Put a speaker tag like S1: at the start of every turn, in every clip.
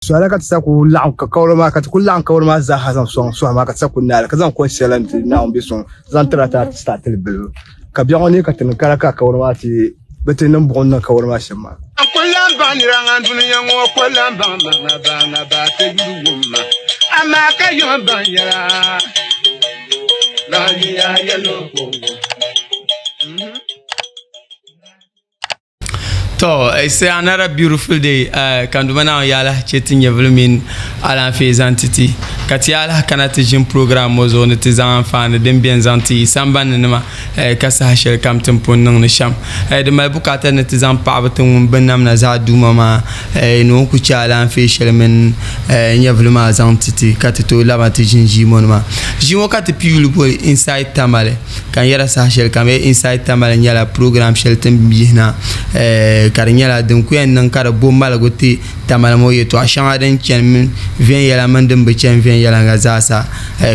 S1: Sɔhila ka ti sa ku laɣim ka kawura maa ka ti ku laɣim kawura maa zaaha zaŋ sɔŋ sɔhi maa ka ti sa ku naali ka zaŋ kɔŋ shɛli n ti Naawuni bɛ sɔŋ zaŋ tira ti ti start li bilibu ka biɛɣu ŋɔ ni ka ti niŋ kara ka kawura maa ti bi ti niŋ buɣim niŋ kawura maa shɛm maa.
S2: N ku lan baŋ nira ŋan dunia ŋɔ ku lan baŋ ma ŋa ba ŋa ba ti yuli wum ma, amaa ka yiŋ baŋ yɛla. Lahiya yɛlo ko wum.
S3: To, it's another beautiful day. Uh, kan duma naawuni ya alahi chɛ ti nyɛvili mini alaafee zaŋ ti ti ka ti alahi kana ti ʒini program ŋɔ zuɣu ni ti zaŋ anfaani din beni zaŋ ti yi sambanni nima eh, ka saha shɛli kam ti ni pun niŋ ni shɛm. Eh, di mali bukaata ni ti zaŋ paɣaba ti ŋun binnamna zaa Duuma maa eh, ni o ni ku chɛ alaafee shɛli mini eh, nyɛvili maa zaŋ ti ti ka ti tooi laba ti ʒini ʒii ŋɔ ni maa. Ʒii ŋɔ ka ti pii yuli boli Inside Tamale. Ka n yɛra saha shɛli kam Inside Tamale nyɛla program shɛli ti ni yihina ka di nyɛla din ku yɛn niŋ ka di bo maligu ti Tamale ŋɔ yɛltɔɣa shɛŋa din chani viɛnyɛla mini din bi chani viɛnyɛliŋga zaasa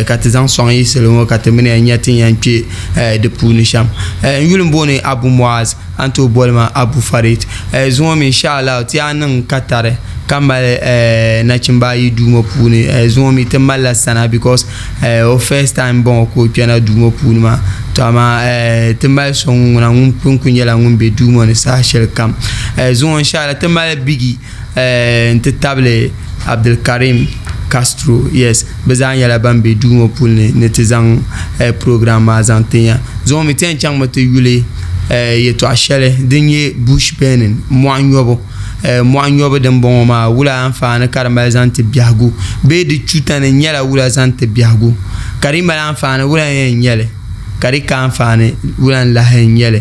S3: ka ti zaŋ sɔŋ yi salo ŋɔ ka ti mini ya nya ti ni yɛn kpe di puuni shɛm. N yuli m-booni Abu Muaz, a ni tooi boli ma Abu Farid. Zuŋɔ mi insha Allah ti yaa niŋ katari ka mali nachimba ayi duu ŋɔ puuni. Zuŋɔ mi ti malila sana because O first time m-bɔŋɔ ka o kpɛna duu ŋɔ puuni maa to amaa ti mali so ŋuna ŋun pun kuli nyɛla ŋun be duu ŋɔ ni saha shɛli kam zuŋɔ inshaAllah ti mali bigi n-ti tabili Abdulkarim Castro yes bɛ zaa nyɛla ban be duu ŋɔ puuni ni ti zaŋ program maa zaŋ ti ya zuŋɔ mi ti yɛn chaŋmi ti yuli yɛltɔɣa shɛli din nyɛ bush burning mɔɣu nyɔbu. Mɔɣu nyɔbu din bɔŋɔ maa wula anfaani ka di mali zaŋ ti biɛhigu bee di chuuta ni nyɛla wula zaŋ ti biɛhigu ka di mali anfaani wula n yɛn nyɛli ka di ka anfaani wula n lahi nyɛli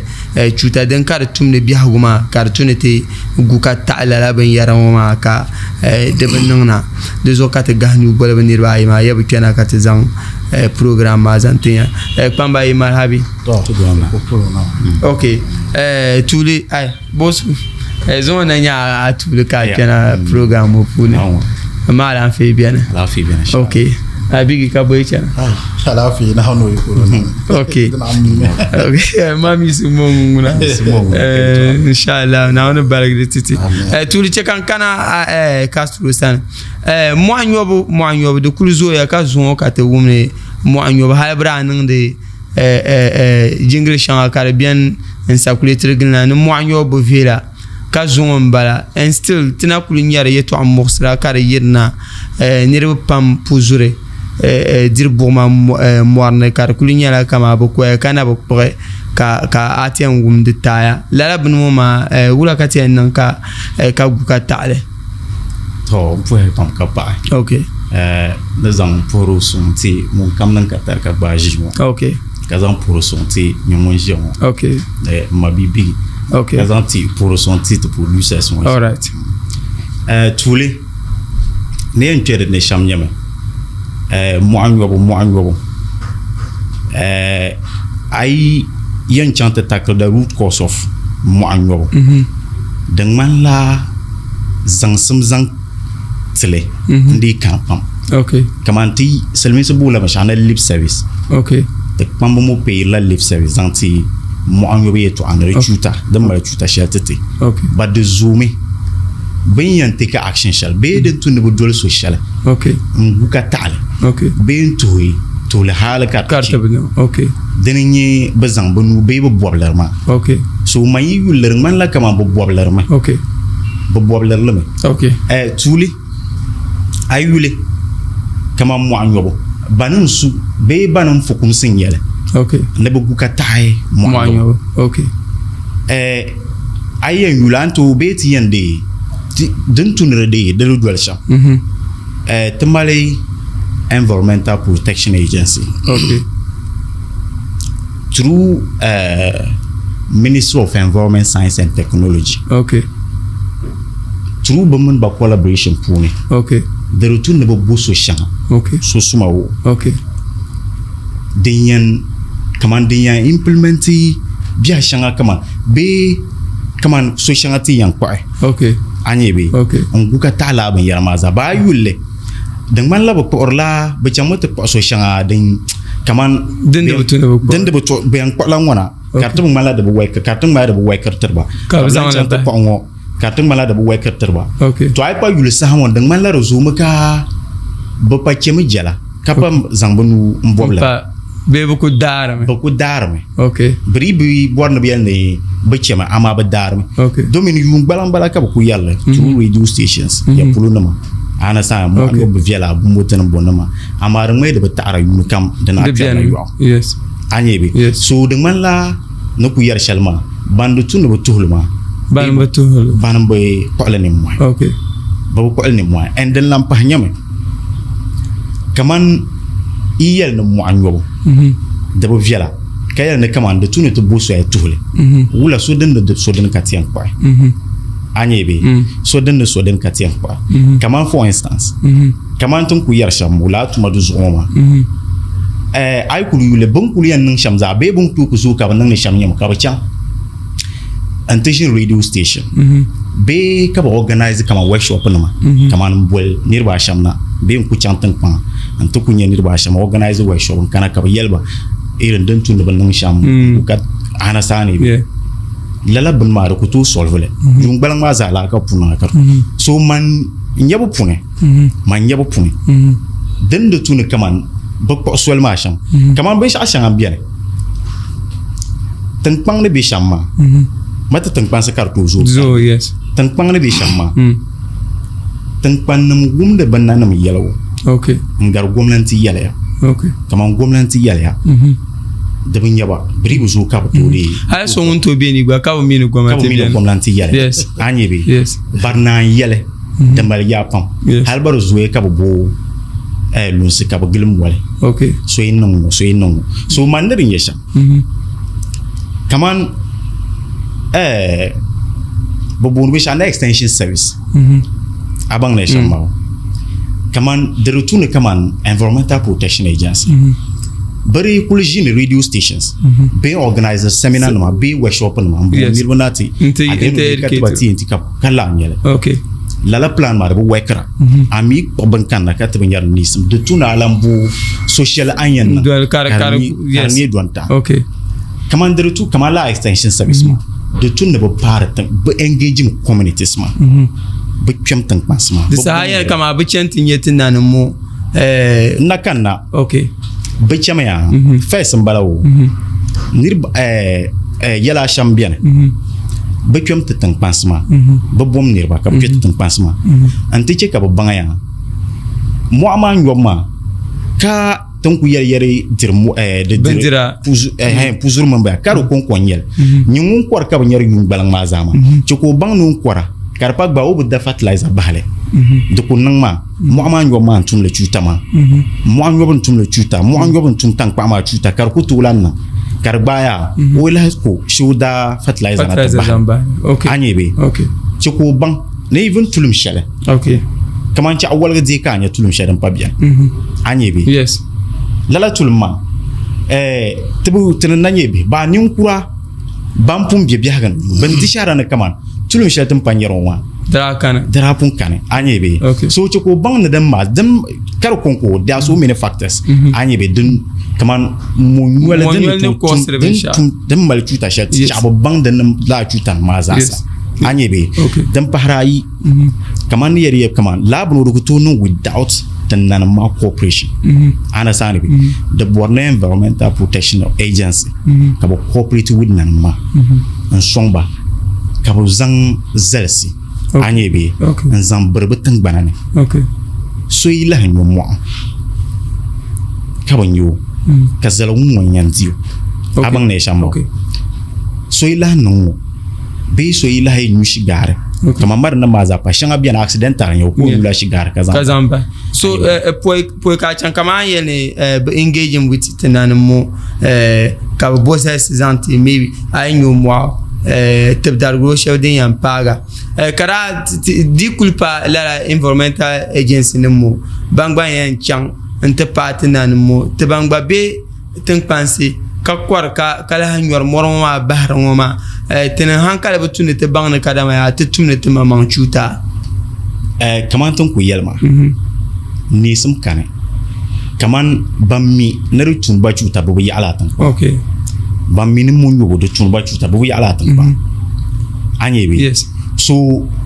S3: chuuta din ka di tumdi biɛhigu maa ka di tu ni ti gu ka taɣi lala binyɛra ŋɔ maa ka di bi niŋ na di zuɣu ka ti gahi nuu boli bi niraba ayi maa yɛ bi kpɛna ka ti zaŋ program maa zaŋ ti ya kpamba yi mali habi ok tuuli Boss, zuŋɔ na nyɛ a tuuli ka a kpɛna program ŋɔ puuni amaa alaafee beni
S4: Alaafee beni
S3: ok a bigi ka bɔyi chana
S5: Alaafee na hanu yi kuro na.
S3: Ok ma mi si mo ŋuna inshallah Naawuni baligi di ti ti tuuli chɛ ka n kana Castro sani mɔɣu nyɔbu mɔɣu nyɔbu di kuli zooya ka zuŋɔ ka ti wumdi mɔɣu nyɔbu hali bi daa niŋdi jingiri shɛŋa ka di biɛni n sakuleetiri gilina ni moɣu nyɔbu bi viɛla ka zuŋɔ n bala and still ti na kuli nyɛri yɛltɔɣa muɣusira ka di yirina niraba pam puzuri diri buɣuma mori ni ka di kuli nyɛla kamani bi koya ka na bi kpuɣi ka a ti yɛn wum di taaya lala bini ŋɔ maa wula ka ti yɛn niŋ ka gu ka taɣali
S4: To n puhi pam ka paɣi.
S3: Ok.
S4: Eh, ni zaŋ puhiri suŋ ti ŋun kam niŋ ka tari ka gbaai ʒii ŋɔ.
S3: Ok.
S4: Ka zaŋ puhiri suŋ ti nyɛ ŋun ʒiya ŋɔ.
S3: Ok.
S4: Eh, m ma bia Bigi.
S3: Ok.
S4: Ka zaŋ ti puhiri suŋ ti ti producers ŋɔ.
S3: All right.
S4: Eh, tuuli ni yɛn kpɛ di ni shɛm nyɛmi eh, mɔɣu nyɔbu mɔɣu nyɔbu eh, a yi yɛn chaŋ ti tackle the root cause of mɔɣu nyɔbu.
S3: Mm -hmm.
S4: Di ŋmanila zaŋsim zaŋ tili mhm. n dii kana pam kamani ti silimiinsi boolila binshɛɣu ni lip service ti kpamba ŋɔ payirila lip service zaŋ ti mɔɣu nyɔbu yɛltɔɣa ni di chuuta din mali chuuta shɛli ti ti but di zoomi bɛ ni yɛn take action shɛli bee din tu ni bɛ doli so shɛli n gu ka taɣili bee n tuhi tuhili hali ka di chɛ dini n-nyɛ bɛ zaŋ bɛ nuu bee bɛ bɔbiliri maa so man yi yuli li di ŋmanila kaman bɛ bɔbilirimi bɛ bɔbiliri li mi tuuli a yi yuli kaman mɔɣu nyɔbu bani n-su bee bani n-fukumsi n-nyɛ li ni bɛ gu ka taɣi mɔɣu nyɔbu a yi yɛn yuli a ni tooi bee ti yɛn deei din tu ni di deei di ni doli shɛm Ti mali Environmental Protection Agency through Ministry of Environment Science and Technology through bɛ mini ba collaboration puuni di di tu ni bɛ bo so shɛŋa so suma wuhi din yɛn kamani din yɛn implimenti biɛhi shɛŋa kamani bee kamani so shɛŋa ti yɛn kpuɣi
S3: Okay.
S4: A nyɛ bee?
S3: Okay.
S4: N gu ka taɣi lala binyɛra maa zaa. Baa yuli li, di ŋmanila bɛ kpuɣirila, bɛ chaŋmi ti kpuɣi so shɛŋa din kaman
S3: Din di bi tu ni bɛ kpuɣi.
S4: Din di bi tu, bɛ yɛn kpuɣila ŋɔna ka di ti bi ŋmanila di bi wɛki, ka di ti ŋmanila di bi wɛkiri tiri ba.
S3: Ka bɛ
S4: Ka bɛ
S3: zaŋ
S4: lahi
S3: li
S4: chaŋ ti
S3: bahi.
S4: kpuɣi ŋɔ. Ka di ti ŋmanila di bi wɛkiri tiri ba.
S3: Okay.
S4: To a yi pa yuli saha ŋɔ di ŋmanila di zoomi ka bi pa chɛmi jɛla ka pa zaŋ bi nuu n bɔbi li.
S3: Pa bee bi ku daarimi.
S4: Bi ku daarimi.
S3: Okay.
S4: Bi dii bi bɔri ni bi yɛli ni bi chɛmi amaa bi daarimi.
S3: Okay.
S4: Domin yuun gbaliŋ bala ka bi ku yɛrili through radio stations ya polo nima. A ni saha mɔɣu
S3: Okay.
S4: ni bi viɛla bi moto ni bo nima amaa di ŋmai di bi taɣira yuuni kam di na
S3: Di
S4: kpɛrila
S3: beni.
S4: yɔɣu.
S3: Yes.
S4: A nyɛ bɛ?
S3: Yes.
S4: So di ŋmanila ni ku yɛri shɛli maa ban di tu ni bi tuhili maa.
S3: Ban bi tuhili.
S4: Ban bi kpuɣili nimmɔhi.
S3: Okay.
S4: Bi bi kpuɣili nimmɔhi. And din lan pahi nyɛmi kaman yi yɛli ni mɔɣu nyɔbu di bi viɛla ka yɛli ni kaman di tu ni ti bo soya tuhili wula so din ni so dini ka ti yɛn kpuɣi. A nyɛ bee? So din ni so dini ka ti yɛn kpuɣi. Kaman for instance kaman ti ni kuli yɛri shɛm lala tuma du zuɣu ŋɔ maa eh, a yi kuli yuli bɛ ni kuli yɛn niŋ shɛm zaa bee bɛ ni tooi ku zooi ka bɛ niŋdi shɛm nyɛmi ka bɛ chaŋ n-ti ʒini radio station bee ka bɛ organize kaman workshop nima kaman n boli niriba ashɛm na bee n ku chaŋ tiŋkpaŋa n-ti ku nya niriba ashɛm organize workshop n kana ka bɛ yɛli ba irin din tu ni bɛ niŋ shɛm ka anasaani bɛ lala bini maa di ku tooi solve li yuun gbaliŋ maa zaa laa ka puuni ka so man nyabu puuni man nyabu puuni din di tu ni kaman bi kpuɣi soli maa shɛm kaman binshaɣu shɛŋa bɛni tinkpaŋ ni bɛ shɛm maa mati tinkpansi ka di tooi zooi tinkpaŋ ni bɛ shɛm maa tinkpan nim wumdi bi nanim yɛligu n gari gomnanti yɛliya kaman gomnanti yɛliya di bi nyɛba bi dii bi zooi ka bi tooi deei
S3: hali so ŋun tooi bɛ ni gba ka bi mi ni
S4: gomnanti yɛli a nyɛ bɛ bari naan yɛli di mali yaa pam hali ba di zooya ka bi bo eh, lunsi ka bi gili moli so yi niŋ ŋɔ so yi niŋ ŋɔ so man ni di nyɛ shɛm mhm. kaman eh, bi booni binshɛɣu ni extension service mhm. a baŋ ni shɛm mm. maa kaman di di tu ni kaman environmental protection agency mhm. Bɛ dii kuli ʒini radio stations bee organize seminar nima bee workshop nima n booni niriba na ti ka ti ba ti yɛn ti ka ka laɣim nyɛli. Lala plan maa di bi workira. A mi kpuɣi bin kanna ka ti bi nyari niŋsim di tu ni a lan bo so shɛli a ni yɛn niŋ ka di neei dɔni tahi. Kaman di di tu kaman lala extension service maa di tu ni bi paari tiŋ bi engage communities maa bi kpɛm tiŋkpansi maa.
S3: Di saha yɛli kaman bi chani ti nya ti nanim ŋɔ.
S4: N na kanna.
S3: Okay.
S4: Bi chɛmiya mhm. first n bala o mhm. niriba eh, eh, yɛla ashɛm biɛni mhm. bi kpɛm ti tiŋkpansi maa bi bom niriba ka bi kpɛ ti tiŋkpansi maa n ti chɛ ka bi baŋya mɔɣu maa nyɔbu maa ka tin ku yɛri yɛri diri eh, di diri puzuri mini baya ka di konko n nyɛli nyɛ ŋun kɔri ka bi nyɛri yuun gbaliŋ maa zaa maa chɛ ka o baŋ ni o kɔra ka di pa gba o bi da fertilizer bahili di ku niŋ maa Mɔɣu maa nyɔbu maa n-tumli chuuta maa. Mɔɣu nyɔbu n-tumli chuuta. Mɔɣu nyɔbu n-tum tankpaɣu maa chuuta ka di ku tooi lahi niŋ ka di gbaai a o yi lahi ko shee o daa fertilizer na ti bahi. A nya bee? Chɛ ka o baŋ ni even tulim shɛli kamani chɛɣu woligi deei ka a nya tulim shɛli din pa beni. A nya bee? Lala tulim maa ti ni na nyɛ bihi baa ninkura ban pun be biɛhigu ni bɛn di shɛhira ni kaman tulim shɛli ti ni pa nyari ŋɔ maa
S3: daa kani
S4: daa pun kani a nyɛ bee
S3: okay.
S4: so chɛ ka o baŋ ni din maa din ka di kɔŋko there are so many factors mm -hmm. a nyɛ bee din kaman mɔnyɔli din ni tum din mali chuuta shɛli ti chaɣa bi baŋ din laa chuuta nim maa zaa sa a nyɛ bee din pahiri ayi mhm. kaman ni yɛri yɛ kaman laa bini o di ku tooi niŋ without the nanim maa cooperation mhm. understand bi mhm. the Borno Environmental Protection Agency ka bi cooperate with nanim maa n sɔŋ ba ka bi zaŋ zalisi a nyɛ bee n zaŋ biri bi tingbana ni so yi lahi nyo mɔɣu ka bi nyo ka zaligu ŋɔ n yɛn di o a baŋ ni shɛm so yi lahi niŋ ŋɔ bee so yi lahi nyu shigaari kaman mari nim maa zaa pa shɛŋa biɛni accidental n nyɛ o ka o nyula shigaari ka
S3: zaŋ ka zaŋ bahi so poi poi ka chaŋ kaman a yɛli ni bi engaging with ti nanim ŋɔ ka bi bo zalisi zaŋ ti maybe a yi nyu mɔɣu tibidarigibo shɛli din yɛn paaga ka daa di kuli pa lala environmental agency nim ŋɔ ban gba yɛn chaŋ n ti paai ti nanim ŋɔ ti ban gba bɛ tinkpansi ka kɔri ka ka lahi nyɔri mɔri ŋɔ maa bahiri ŋɔ maa ti niŋ hankali bi tu ni ti baŋ ni kadama yaa ti tumdi ti maŋmaŋ chuuta.
S4: Kamani ti ni kuli yɛli maa neesim kani kamani ban mi ni di tuuni ba chuuta bi bi yaɣi laa tiŋkpaŋa ban mi ni mo nyɔbu di tuuni ba chuuta bi bi yaɣi laa tiŋkpaŋa a nyɛ bee? So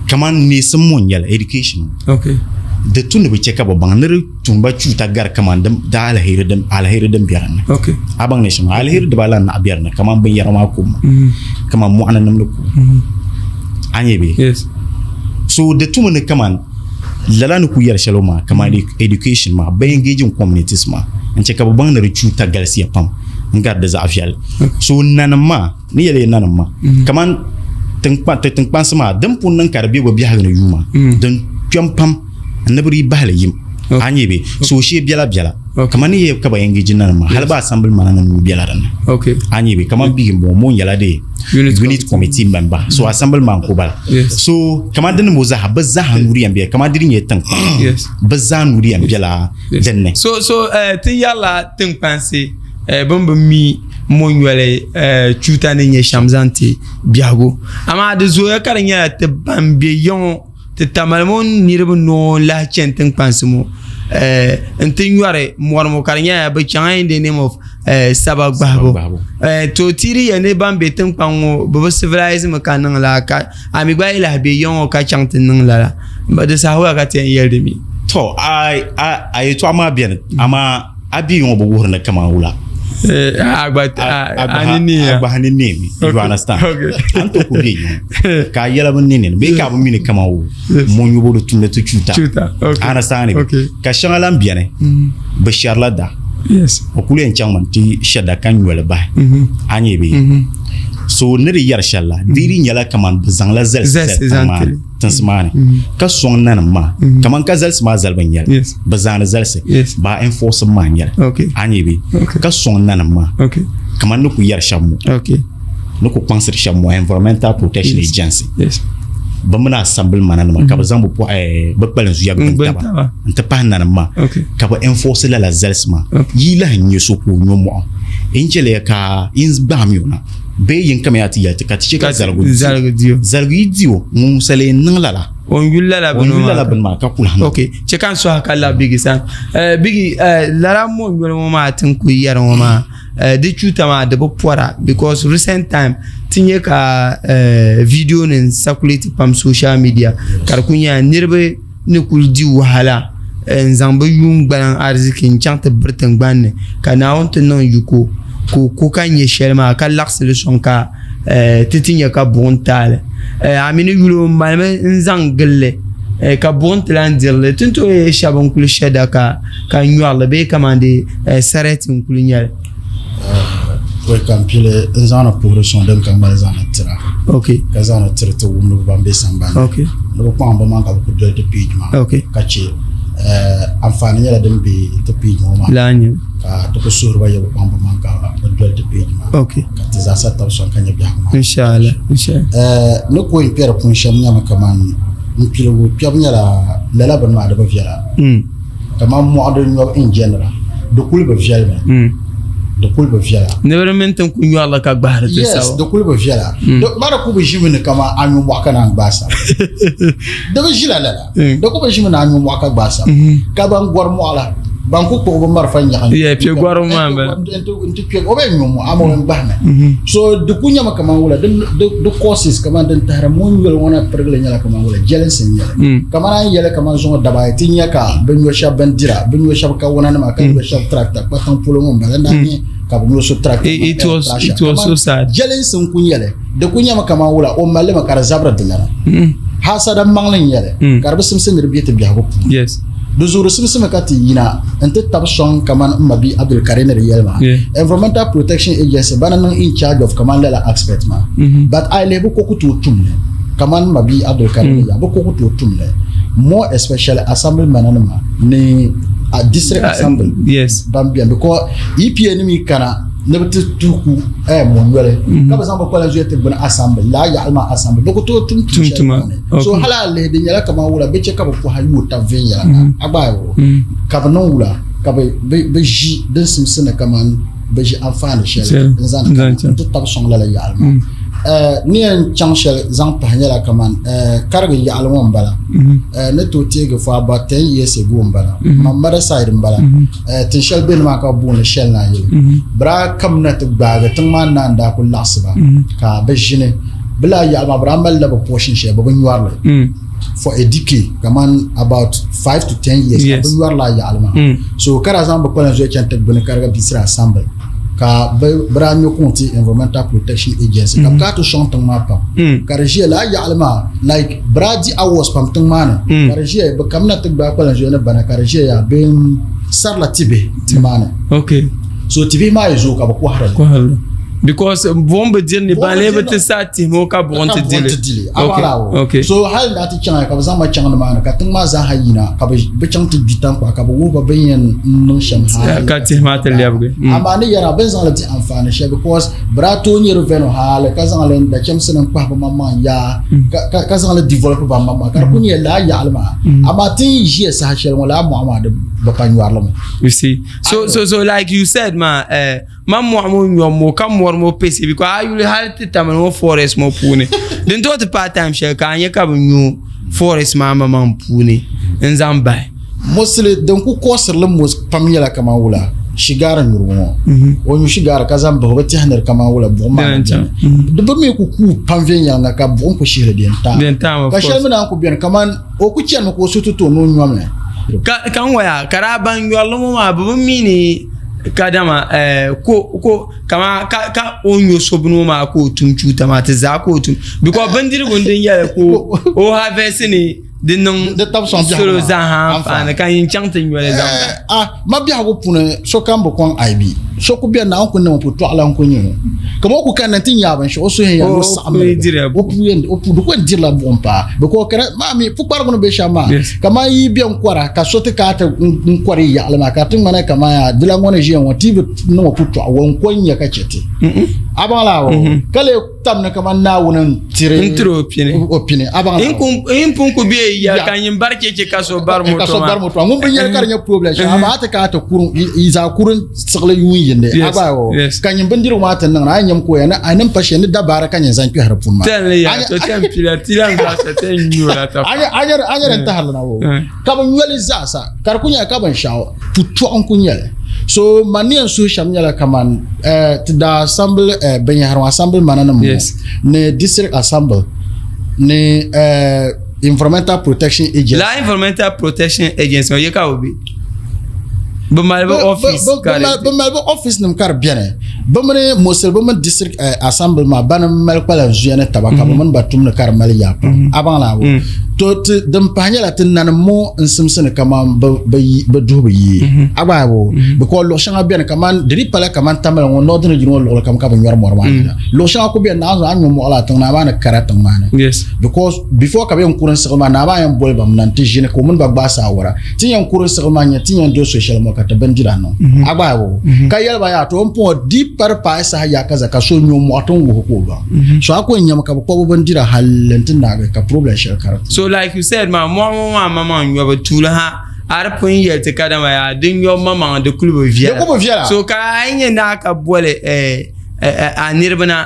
S4: kaman neesim ŋɔ n-nyɛli education
S3: Okay.
S4: Di tu ni bi chɛ ka bi baŋ ni di tumba chuuta gari kaman di aliheri din aliheri din be dinni.
S3: Okay.
S4: A baŋ ni shɛm aliheri dibaa la naɣ be dinni kaman binyɛra maa kum kaman mɔɣuni nimdi kum. A nya bee?
S3: Yes.
S4: So di tumi ni kaman lala ni ku yɛri shɛli maa kaman education maa bɛ engaging communities maa n chɛ ka bi baŋ ni di chuuta galisiya pam n gari di zaɣ viɛlli. So nanim maa ni yɛli ya nanim maa kaman ti tiŋkpansi maa din pun niŋ ka di be bɛ biɛhigu ni yuuma din kpɛm pam ni bɛ dii bahili yim a nya bɛ so shee biɛla biɛla kaman ni yɛ ka ba engage nanim maa hali ba assembly mana ni nuu biɛla dinni a nya bɛ kaman bigi m-bɔŋɔ ŋɔ nyɛla dee unit committee member so assembly man ko bala so kaman dini mo zaaha bɛ zaaha nuu di yɛn bɛ kaman di di nyɛ tiŋkpaŋ bɛ zaa nuu di yɛn bɛla dinni
S3: so so ti yɛrila tiŋkpansi bɛ ni bi mi mɔnyɔli chuuta ni nyɛ shɛm zaŋ ti biɛhigu amaa di zooya ka di nyɛla ti ban be ya ŋɔ ti tamali ŋɔ niriba noo n-lahi chani tiŋkpansi ŋɔ nti nyɔri mɔri ŋɔ ka di nyɛla bɛ chaŋla in the name of saba gbahibu to ti di yɛli ni ban be tiŋkpaŋ ŋɔ bɛ bi civilize mi ka niŋ lala ka a mi gba yi lahi be ya ŋɔ ka chaŋ ti niŋ lala di saha wula ka ti yɛn yɛli di mi?
S4: To a yɛtɔɣa maa beni amaa A bia ŋɔ bi wuhiri ni kaman wula.
S3: A gba a ni niya.
S4: A gba ni nemi. You understand? A ni tooi ku be yiŋ ka a yɛla bi ni nini bee ka a bi mi ni kaman wo mɔnyubo di tumdi ti chuuta. Understand? Ka shɛŋa lan beni bi shɛrila da. O kuli yɛn chaŋmi nti shɛ da ka nyoli bahi. A nya bee? So ni di yɛri shɛli la di di nyɛla kaman bi zaŋla zalisi zali tiŋ maa ni. Tinsi maa ni ka sɔŋ nanim maa kaman ka zalisi maa zalibu n-nyɛli bɛ zaani zalisi baa enforcing maa n-nyɛli a nya bee ka sɔŋ nanim maa kaman ni ku yɛri shɛm ŋɔ ni ku kpaŋsiri shɛm ŋɔ environmental protection agency bɛ mini assembly mananima ka bɛ zaŋ bɛ kpalinzuya gbuni taba n-ti pahi nanim maa ka bɛ enforce lala zalisi maa yi lahi nya so ka o nyo mɔɣu n chɛliya ka n gbaami o na. Bee yin kamiya ti yɛli ti ka ti chɛ ka zaligu di o. Zaligu yi di o, ŋun sa lee niŋ lala.
S3: O ni yuli lala
S4: bini maa ka ku lahi niŋ.
S3: Ok, chɛ ka n sɔhi ka labi Bigi sani. Bigi, lala mo nyoli ŋɔ maa ti ni kuli yɛri ŋɔ maa, di chuuta maa di bi pɔra because recent time ti nya ka video nim circulate pam social media ka di kuli nyɛla niriba ni kuli di wahala n zaŋ bi yuun gbaliŋ ariziki n chaŋ ti biri tingbanni ka Naawuni ti niŋ yiko ka o ku ka nyɛ shɛli maa ka laɣasili soŋ ka ti ti nyɛ ka buɣum taali a mii ni yuli o malimi n zaŋ gilli ka buɣum ti lahi dirili ti ni tooi yɛli shab n kuli shɛ da ka nyɔrili bee kamani dee sarati n kuli nyɛli
S5: Pɔi ka n pili n zaŋdi puhiri suŋ din ka ŋmali zaŋdi tira ka zaŋdi tiri ti wumdiba ban be sambani ni bɛ kpaŋ bɛ maŋ ka bɛ ku doli ti page maa ka che anfaani nyɛla din be ti page ŋɔ maa ka ti ku suhiri ba ya bɛ kpaŋ bɛ maŋ ka bɛ doli ti page maa ka ti zaa sa tabi sɔŋ ka nya biɛhigu maa. Ni ku yɛn kpɛri pun shɛm nyɛmi kaman n piligu kpɛbu nyɛla lala bini maa di bi viɛla. Kamani mɔɣu din nyɔbu in general, di kuli bi viɛli mi. Di kuli bi viɛla.
S3: Ni bɛ di mini ti n-kuli nyɔri li ka gbahiri ti
S5: Yes,
S3: sabo.
S5: di kuli bi viɛla. Di ma di ku bi ʒimi ni kamani a nyu mɔɣu ka naan gbaai sabo. Di bi ʒila lala. Di ku bi ʒimi ni a nyu mɔɣu ka gbaai sabo. Ka ban gɔri mɔɣu la, ban ku kpuɣi bɛ marafa nyaɣi
S3: Yeah, kpe gɔribu maa m-bala.
S5: Nti kpe, o bee nyu mɔɣu amaa o yɛn gbahimi. So di ku nyɛmi kamani wula, di causes kamani din tahiri mɔŋ yoli ŋɔ na pirigili nyɛla kamani wula, jɛlinsi n-nyɛli. Kamani a ni yɛli kamani zuŋɔ daba ayi ti nya ka bɛ nyo shɛba bindira, bɛ nyo shɛba kawananima, ka nyo shɛba tractor kpatiŋ polo ŋɔ m-bala n-daa nya ka bɛ nyo so tractor
S3: It was, it was so sad.
S5: Jɛlinsi n-ku nyɛli. Di ku nyɛmi kamani wula o mali li mi ka di zabiri dilana. Hasada maŋli n-nyɛli ka di bi simsi ni di be ti biɛhigu puuni.
S3: Yes.
S5: Di zuɣu di simsimi ka ti yina nti tabi sɔŋ kamani m ma bia Abdulkarim ni di yɛli maa. Environmental Protection Agency bana niŋ in charge of kamani lala aspect maa. But a yi lihi bɛ ko ku tooi tum li kamani m ma bia Abdulkarim ni yɛli bɛ ko ku tooi tum li more especially assembly mananima ni district assembly ban beni because EPA nim yi kana ni bɛ ti tuhi ku mɔnyɔli ka bɛ zaŋ bɛ kpalanzuya zuya ti gbuni assembly lala yaɣili maa assembly bɛ ku tooi tum tuun shɛli puuni. So hali a lihi di nyɛla kamani wula bɛ chɛ ka bɛ kɔha yooi tab viɛnyɛliŋga a gba ayi o ka bɛ niŋ wula ka bɛ ʒi din simsi ni kamani bɛ ʒi anfaani shɛli n zaŋ kana n ti tabi sɔŋ lala yaɣili maa. Ni yɛn chaŋ shɛli zaŋ pahi nyɛla kamani karigi yaɣili ŋɔ n bala ni tooi teegi for about 10 years ago n bala Mamada side n bala tin shɛli bɛ nimaa ka bɛ booni shɛli Naayili bɛ daa kamina ti gbaagi tiŋ maa naa n daa kuli laɣisi ba ka bɛ ʒini. Bɛ laa yaɣili maa bɛ daa malila bɛ portion shɛli bɛ bi nyɔri li for a decade kaman about 5 to 10 years ka bɛ nyɔri laa yaɣili maa. So ka daa zaŋ bɛ kpalan zuya chaŋ ti gbuni Kariga District Assembly ka bɛ daa ŋme kuŋ ti Environmental Protection Agency ka bɛ kana ti sɔŋ tiŋ maa pam ka di ʒiya laa yaɣili maa like bɛ daa di awards pam tiŋ maa ni ka di ʒiya bɛ kamina ti gbaai kpalan zuya ni bana ka di ʒiya yaa bɛ sarila tibihi nimaani. So tibihi maa yi zooi ka bɛ kɔhiri li.
S3: Because buɣim bi diri ni ban lee bi ti sa tihi ŋɔ ka buɣim ti dili.
S5: Okay. So hali daa ti chaŋ ka bɛ zaŋ ma chaŋ nimaani ka tiŋ maa zaaha yina ka bɛ chaŋ ti gbi tankpaɣu ka bɛ wuhi ba bɛ ni yɛn niŋ shɛm hali.
S3: Ka tihi maa ti lɛbigi.
S5: Amaa ni yɛra bɛ ni zaŋ li di anfaani shɛli because bɛ daa tooi nyɛ revenue hali ka zaŋ li dachɛmsi ni n-kpahi bɛ maŋmaŋ yaa ka zaŋ li develop ba maŋmaŋ ka di kuli nyɛla lala yaɣili maa amaa ti ni ʒiya saha shɛli ŋɔ lala mɔɣu maa bɛ pa nyɔri li mi.
S3: You see, so like you said maa eh, man mɔɣu ŋɔ nyɔm ŋɔ ka mɔri ŋɔ pesi because a yuli hali ti tamili ŋɔ forest ŋɔ puuni din tooi ti paai time shɛli ka a nyɛ ka bi nyo forest maa maŋmaŋ puuni n zaŋ bahi.
S5: Mostly din ku kɔsirili most pam nyɛla kaman wula shigaari nyurigu ŋɔ o nyu shigaari ka zaŋ bahi o bi tɛhi ni di kaman wula buɣim maa ni beni di bi mi ku kuui pam viɛnyɛliŋga ka buɣim ku shihili di yɛn taam ka shɛli mi naan ku beni kaman o ku chanimi ka o suhu ti to ni o nyom li.
S3: Ka n waya ka daa ban nyɔrili ŋɔ maa bɛ bi mi ni kadama ko ko kama ka ka o nyo so bini ŋɔ maa ka o tum chuuta maa ti zaa ka o tum because bindirigu n din yɛli ka o harvest ni di niŋ
S5: Di tabi sɔŋ biɛhigu
S3: salo
S5: maa.
S3: zaaha anfaani ka yin chaŋ ti nyoli zaŋ bahi.
S5: Ah, ma biɛhigu puuni sokam bi kɔŋ IB. So ku beni Naawuni ku niŋ o putɔɣu la n-ku nyɛ o. Kaman o ku kanna nti nya binshɛɣu o suhu yɛn ni o saɣim
S3: O
S5: li.
S3: dirila
S5: O puu yɛn, o puu di ku yɛn dirila buɣim paa. Because kana maa mi pukparigu ni be shɛm maa, kaman yi be n-kɔra ka so ti kana ti n-kɔri yi yaɣili maa ka di ti ŋmani kaman yaa dila ŋɔ ni ʒiya ŋɔ ti yi bi niŋ o putɔɣu o n-ko n-nya ka chɛ ti. A baŋ laa o? Ka lee tam ni kaman Naawuni n-tiri
S3: N-tiri o pini.
S5: o pini. A baŋ laa o?
S3: In pun ku be ya ka nyin bari cheche ka so bari
S5: ka so
S3: moto
S5: bari
S3: maa.
S5: moto maa. Ŋun bi nyɛli ka di nyɛ problem shɛli amaa a ti kana ti kurum yi zaa kurum siɣili yuun yindi
S3: Yes,
S5: a gba o
S3: yes.
S5: ka nyin bindirigu maa ti niŋ a nyɛm ko ya ni a ni pa shɛli ni dabaara ka nyin zaŋ kpɛhi di puuni maa
S3: Ten li ya to ten pila tilan za sa ten nyura ta.
S5: a nyɛ a nyɛ din tahiri na o
S3: Eh.
S5: ka bi nyɔli zaasa ka di ku nyɛla ka binshaɣu putɔɣu n ku nyɛli so man ni yɛn suhi shɛm nyɛla kaman eh, ti daa assembly eh, binyahari ŋɔ assembly mana nim ŋɔ
S3: Yes.
S5: ni district assembly ni eh, environmental protection agency
S3: La environmental protection agency ŋɔ ye ka bi be. Bi mali bi office ka di.
S5: Bi mali bi office nim ka di biɛni bi mini mostly bi mini district eh, assembly maa bani mali kpalan zuya ni taba ka bi mini ba tumdi ka di mali yaa pam a baŋ laa to ti din pahi nyɛla ti nanim mo n simsi ni kaman bi duhi bi yee a gba bo because luɣu shɛŋa biɛni kaman di di pala kaman Tamale ŋɔ northern region ŋɔ luɣuli kam ka bi nyɔri mɔri maa yina luɣu shɛŋa ku biɛni naanzu a ni nyo mɔɣili a tiŋ ni amaa ni kara tiŋ maa ni because before ka bi yɛn kuri n siɣili maa naa maa yɛn boli ba mi na n ti ʒini ka o mini ba gbaai saawara ti yɛn kuri siɣili maa nyɛ ti yɛn do so shɛli ŋɔ ka ti bindira niŋ mhm. a gbaai o mhm. ka yɛli ba yaa to n puŋɔ di pari paai saha yaa ka za ka so nyo mɔɣu ti n wuhi ka o baŋ mhm. so a ko n nyɛmi ka bi kpabi bindira hali n ti naagi ka problem shɛli ka di
S3: so like you said maa mɔɣu ŋɔ maa maŋmaŋ nyɔbu tuuli ha a di pun yɛli ti kadama yaa di nyɔbu maŋmaŋ di kuli bi viɛla so ka a yi nyɛ naa ka boli eh, eh, eh, a niriba na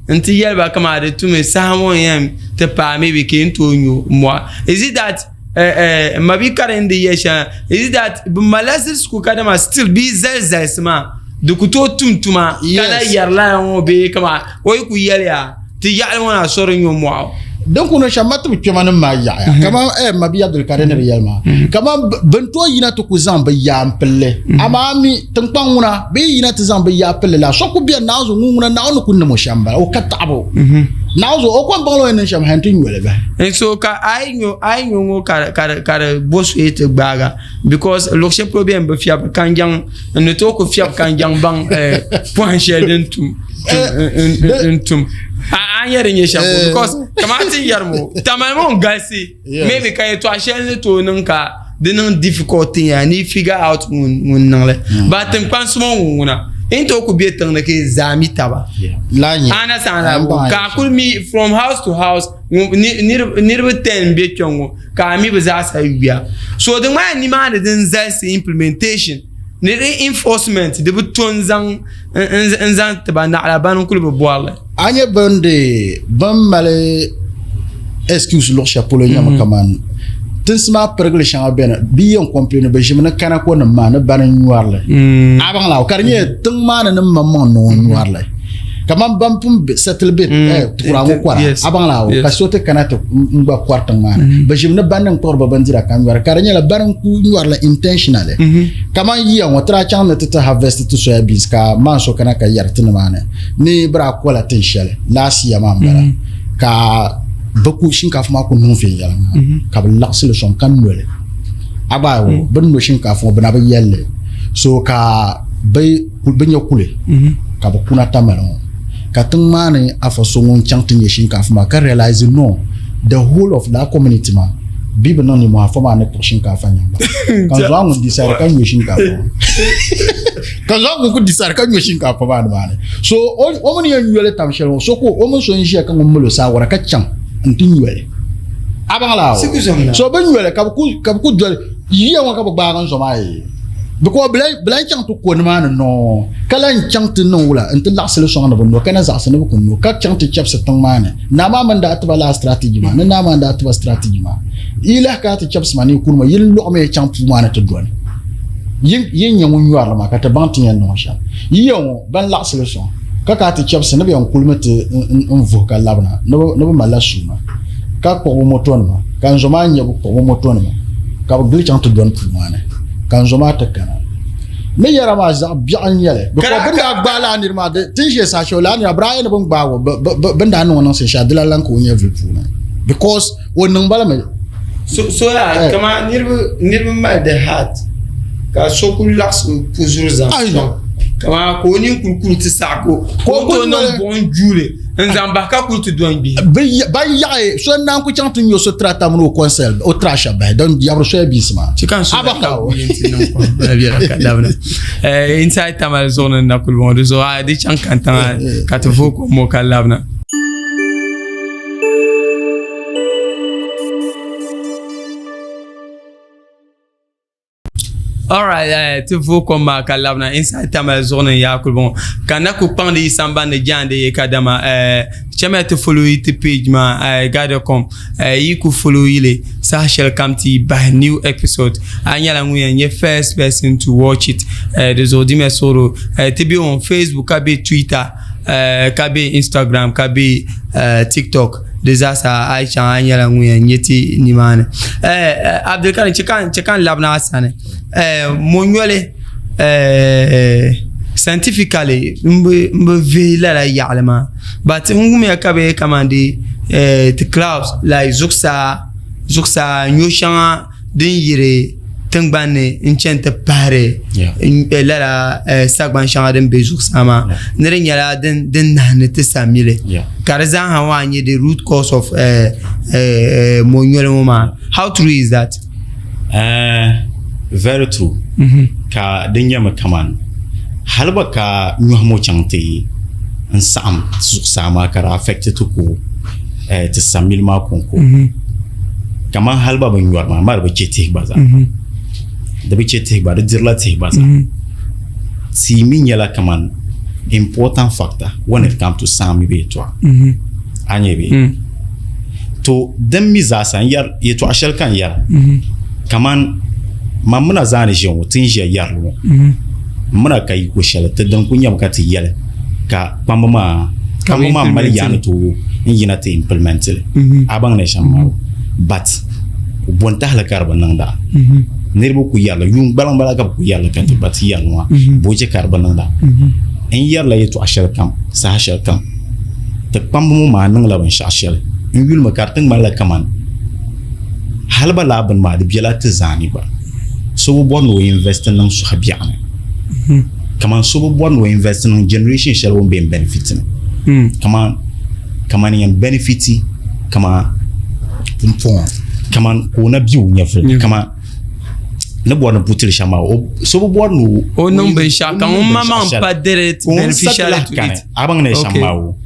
S3: n ti yɛli ba kama di tumi saha ŋɔ yɛn ti paai maybe ka n tooi nyo mɔɣu is it that n ma bi karindi yɛ shɛŋa is that bi malila zilisigu kadama still bee zali zalisi maa di ku tooi tum tuma ka na yɛri lala ŋɔ bee kama o yi ku yɛliya ti yaɣali ŋɔ na sori nyo mɔɣu
S5: din kuni shɛm ma ti bi kpɛma nim maa yaɣaya mhm. kaman eh, ma bi Abdulkadir ni bi yɛli maa mhm. kaman bin tooi yina ti ku zaŋ bi yaa n pilli mhm. amaa mi tinkpaŋ ŋuna bi yi yina ti zaŋ bi yaa pilli la so ku bɛni naawuni ŋun ŋuna naawuni ni ku niŋ o shɛm bala o ka taɣabu naawuni o ko n baŋla o yɛn niŋ shɛm hali n ti nyoli bahi
S3: And so ka a yi nyo a yi nyo ŋɔ ka ka di ka di bo soya ti gbaaga because luɣu shɛli polo bɛni bi fiɛbi kanjaŋ n ni tooi ku fiɛbi kanjaŋ baŋ eh, pɔhim shɛli din tum n tum a a nyɛ di nyɛ shɛm because kamani ti yɛri ŋɔ tamali ŋɔ n galisi maybe ka yɛltɔɣa shɛli ni tooi niŋ ka di niŋ difficult ti ya ni figure out ŋun ŋun niŋli hmm. ba tiŋkpansi ŋɔ ŋun ŋuna n tooi ku bɛ tiŋ ni ka zaa mi taba ana saŋa la ka a kuli mi from house to house niriba 10 bɛ kpɛŋ ŋɔ ka a mi bi zaa sa yuya so di ŋmani nimaani din zalisi implementation ni di enforcement di bi to n zaŋ n zaŋ tiba naɣila bani n kuli bi bɔrili
S5: a nyɛ bin di bin mali excuse luɣu shɛli polo nyɛmi mm-hmm. kamani tinsi maa pirigili shɛŋa bɛni bi yɛn complain bi ʒimi ni kanako nim maa ni bani nyɔrili mm. a baŋ la ka di nyɛ tiŋ maa ni nim maŋmaŋ ni ŋun nyɔrili Kaman ban pun settle be kura ŋɔ kɔra, a baŋ la ka so ti kana ti n gba kɔri tiŋ maa ni. Bɛ ʒimi ni ban ni kpuɣiri bɛ bindira ka nyɔri, ka di nyɛla bani n-ku nyɔri li intentionally. Kaman yiya ŋɔ, ti daa chaŋ ni ti ti harvest ti soya beans ka maan so kana ka yɛri ti nimaani ni bɛ daa kɔla tin shɛli last year maa m-bala ka bɛ ku shinkaafa maa ku niŋ viɛnyɛliŋga ka bɛ laɣisi li sɔŋ ka noli. A gba bɛ ni no shinkaafa ŋɔ bɛ na bi yɛli li so ka bɛ bɛ nya kuli ka bɛ kuna Tamale ŋɔ ka tiŋ maa ni afa so ŋun chaŋ ti nya shinkaafa maa ka realize no the whole of that community maa bɛ bi niŋ nimmohi afa maa ni kpuɣi shinkaafa nyaŋ ba ka n zuɣu ŋun decide ka nyo shinkaafa maa ka zuɣu ŋun ku decide ka nyo shinkaafa maa nimaani so o mini yɛn nyoli tam shɛli ŋɔ so ka o mini so n ʒiya ka ŋun mali o saawara ka chaŋ n ti nyoli a baŋ la so bɛ nyoli ka bɛ ku doli yiya ŋɔ ka bɛ gbaagi n zo maa yee because bɛ lahi chaŋ ti ko nimaani noo ka lahi chaŋ ti niŋ wula n ti laɣisi li sɔŋ ni bɛ no ka na zaɣisi ni bɛ ku no ka chaŋ ti chɛbisi tiŋ maa ni. Naa maa mini daa tiba lala strategy maa ni naa maa daa tiba strategy maa yi lahi kana ti chɛbisi ma ni yi kuni ma yi lɔɣimi ya chaŋ puu maa ni ti doli yi nyɛ ŋun nyɔri li maa ka ti baŋ ti yɛn niŋ shɛm. Yiya ŋɔ ban laɣisi li sɔŋ ka kana ti chɛbisi ni bɛ yɛn kulimi ti n vuhi ka labina ni bɛ malila suuma ka kpuɣi bɛ motonima ka n zo maa nyɛ bɛ kpuɣi bɛ motonima ka bɛ gili chaŋ ti dɔni puu maa ni ka n zo maa ti kana. Ni yɛra maa zaɣ biɛɣu n-nyɛ li. Because bɛ ni daa gbaai lala niri maa, ti ni ʒe saha shɛli lala nira bɛ daa yɛli ni bɛ ni gbaag o, bɛ ni daa niŋ o niŋsim shɛli di lan lan ka o nyɛvili puuni because o niŋ ba li mi.
S3: So yaa kaman niriba mali di heart ka so kuli laɣisi o puzuri zaŋ sɔŋ kaman ka o nini kuli kuri ti saɣi ka o tooi niŋ buɣim juuli n zaŋ bahi ka kuli ti do n gbihi.
S5: Ban yaɣi so n-naan ku chaŋ ti nyo so tirata mini o konsel o tira shɛba bahi don yabiri soya biinsi maa.
S3: Chɛ ka n suhu ka wuhi nti niŋ kom biɛla ka labina. Inside Tamale zuɣu ni na kuli bɔŋɔ di zuɣu a di chaŋ kantaŋa ka ti vooi kom ŋɔ ka labina. Alright, ti vooi kom maa ka labina inside Tamale zuɣu ni n-yaa kuli bɔŋɔ ka na ku kpaŋdi yi sambani ni jaande ye kadama chamiya ti follow yi ti page maa Gardacom yi ku follow yi li saha shɛli kam ti yi bahi new episode a nyɛla ŋun yɛn nyɛ first person to watch it di zuɣu dimiya suɣuro ti be on Facebook ka be Twitter ka be Instagram ka be TikTok di zaasa a yi chaŋ a nyɛla ŋun yɛn nyɛ ti nimaani Abdulkarim chɛ ka n labina a sani mɔnyɔli scientifically n bi vihi lala yaɣali maa but n wumiya ka bɛ kamani dee ti clouds like zuɣusaa zuɣusaa nyɔ shɛŋa din yiri tingbanni n chɛni ti pahari lala sagban shɛŋa din bɛ zuɣusaa maa ni di nyɛla din nahandi ti samili ka di zaaha waa nyɛ the root cause of monyoli ŋɔ maa how true is that
S4: Very true ka di nyɛmi kaman hali gba ka nyɔhi ŋɔ chaŋ ti n saɣim zuɣusaa maa ka di affect ti ku ti samili maa konko Kaman hali gba bi nyɔri maa, amaa di bi chɛ tihi gba zaa. Di bi chɛ tihi gba, di dirila tihi gba zaa. Tia mi nyɛla kaman important factor when it comes to saa mibu yɛltɔɣa. A nya bee? To din mi zaasa n yɛri yɛltɔɣa shɛli ka n yɛra kaman man mina zaa ni ʒiya ŋɔ ti ni ʒiya yɛrili ŋɔ m mina ka yiko shɛli ti din kuli nyɛmi ka ti yɛli ka kpamba maa kpamba maa mali yaa ni tooi n yina ti implement li a baŋ ni shɛm maa but bo n tahili ka di bi niŋda niriba ku yɛrili yuun gbaliŋ bala ka bi ku yɛrili ka ti ba ti yɛrili maa bo chɛ ka di bi niŋda n yɛrila yɛltɔɣa shɛli kam saha shɛli kam ti kpamba ŋɔ maa niŋla binshaɣu shɛli n yulimi ka di ti ŋmanila kaman hali ba laa bini maa di bela ti zaani gba so bi bɔri ni o invest niŋ suhi biɛɣu ni Kaman so bi bɔri ni o invest niŋ generation shɛli o ni bɛ n-benefit ni. Kaman kaman yɛn benefit kaman
S5: Pumpɔŋɔ.
S4: Kaman ka o na be o nyɛvili kaman ni bɔri ni putili shɛm maa o so bi bɔri ni
S3: o o niŋ binshɛɣu ka ŋun maŋmaŋ pa direct beneficiary to it.
S4: A baŋ ni shɛm maa o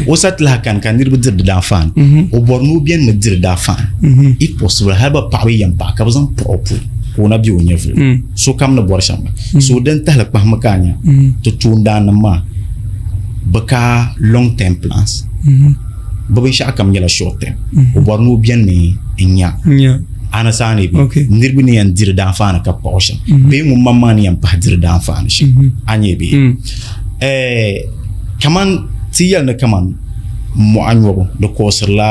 S4: o sa ti lahi kani ka niriba diri di daanfaani o bɔri ni o beni mi diri daanfaani if possible hali ba paɣaba yi yɛn paɣi ka bɛ zaŋ paɣi o puli ka o na be o nyɛvili sokam ni bɔri shɛm so din tahili kpahimi ka a nya ti toondaannim maa bɛ ka long term plans bɛ binshɛɣu kam nyɛla short term o bɔri ni o beni mi n-nya a ni saani bɛ niriba ni yɛn diri daanfaani ka paɣi o shɛm bee ŋun maŋmaŋ ni yɛn pahi diri daanfaani shɛm a nya bee kaman Ti yɛli ni kaman mɔɣa nyɔbu di kɔɔsirila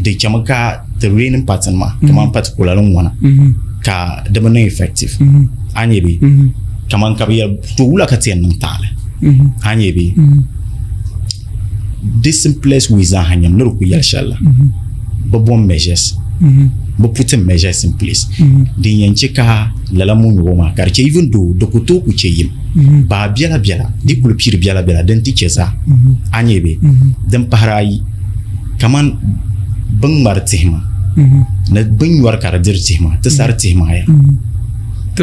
S4: di chami ka ti raining pattern maa kaman particularly ŋɔna ka di bi niŋ effective a nya bee kaman ka bi yɛli to wula ka ti yɛn niŋ taɣali a nya bee di simplest way zaaha nyɛmi ni di ku yɛli shɛli la bi bom measures bi putting measures in place din yɛn chɛ ka lala mɔnyɔbo maa ka di chɛ even though di ku tooi ku chɛ yim baa biɛla biɛla di kuli piiri biɛla biɛla din ti chɛ zaa a nyɛ bee din pahiri ayi kaman bin ŋmari tihi maa ni bin nyɔri ka di diri tihi maa ti sari tihi maa ya ti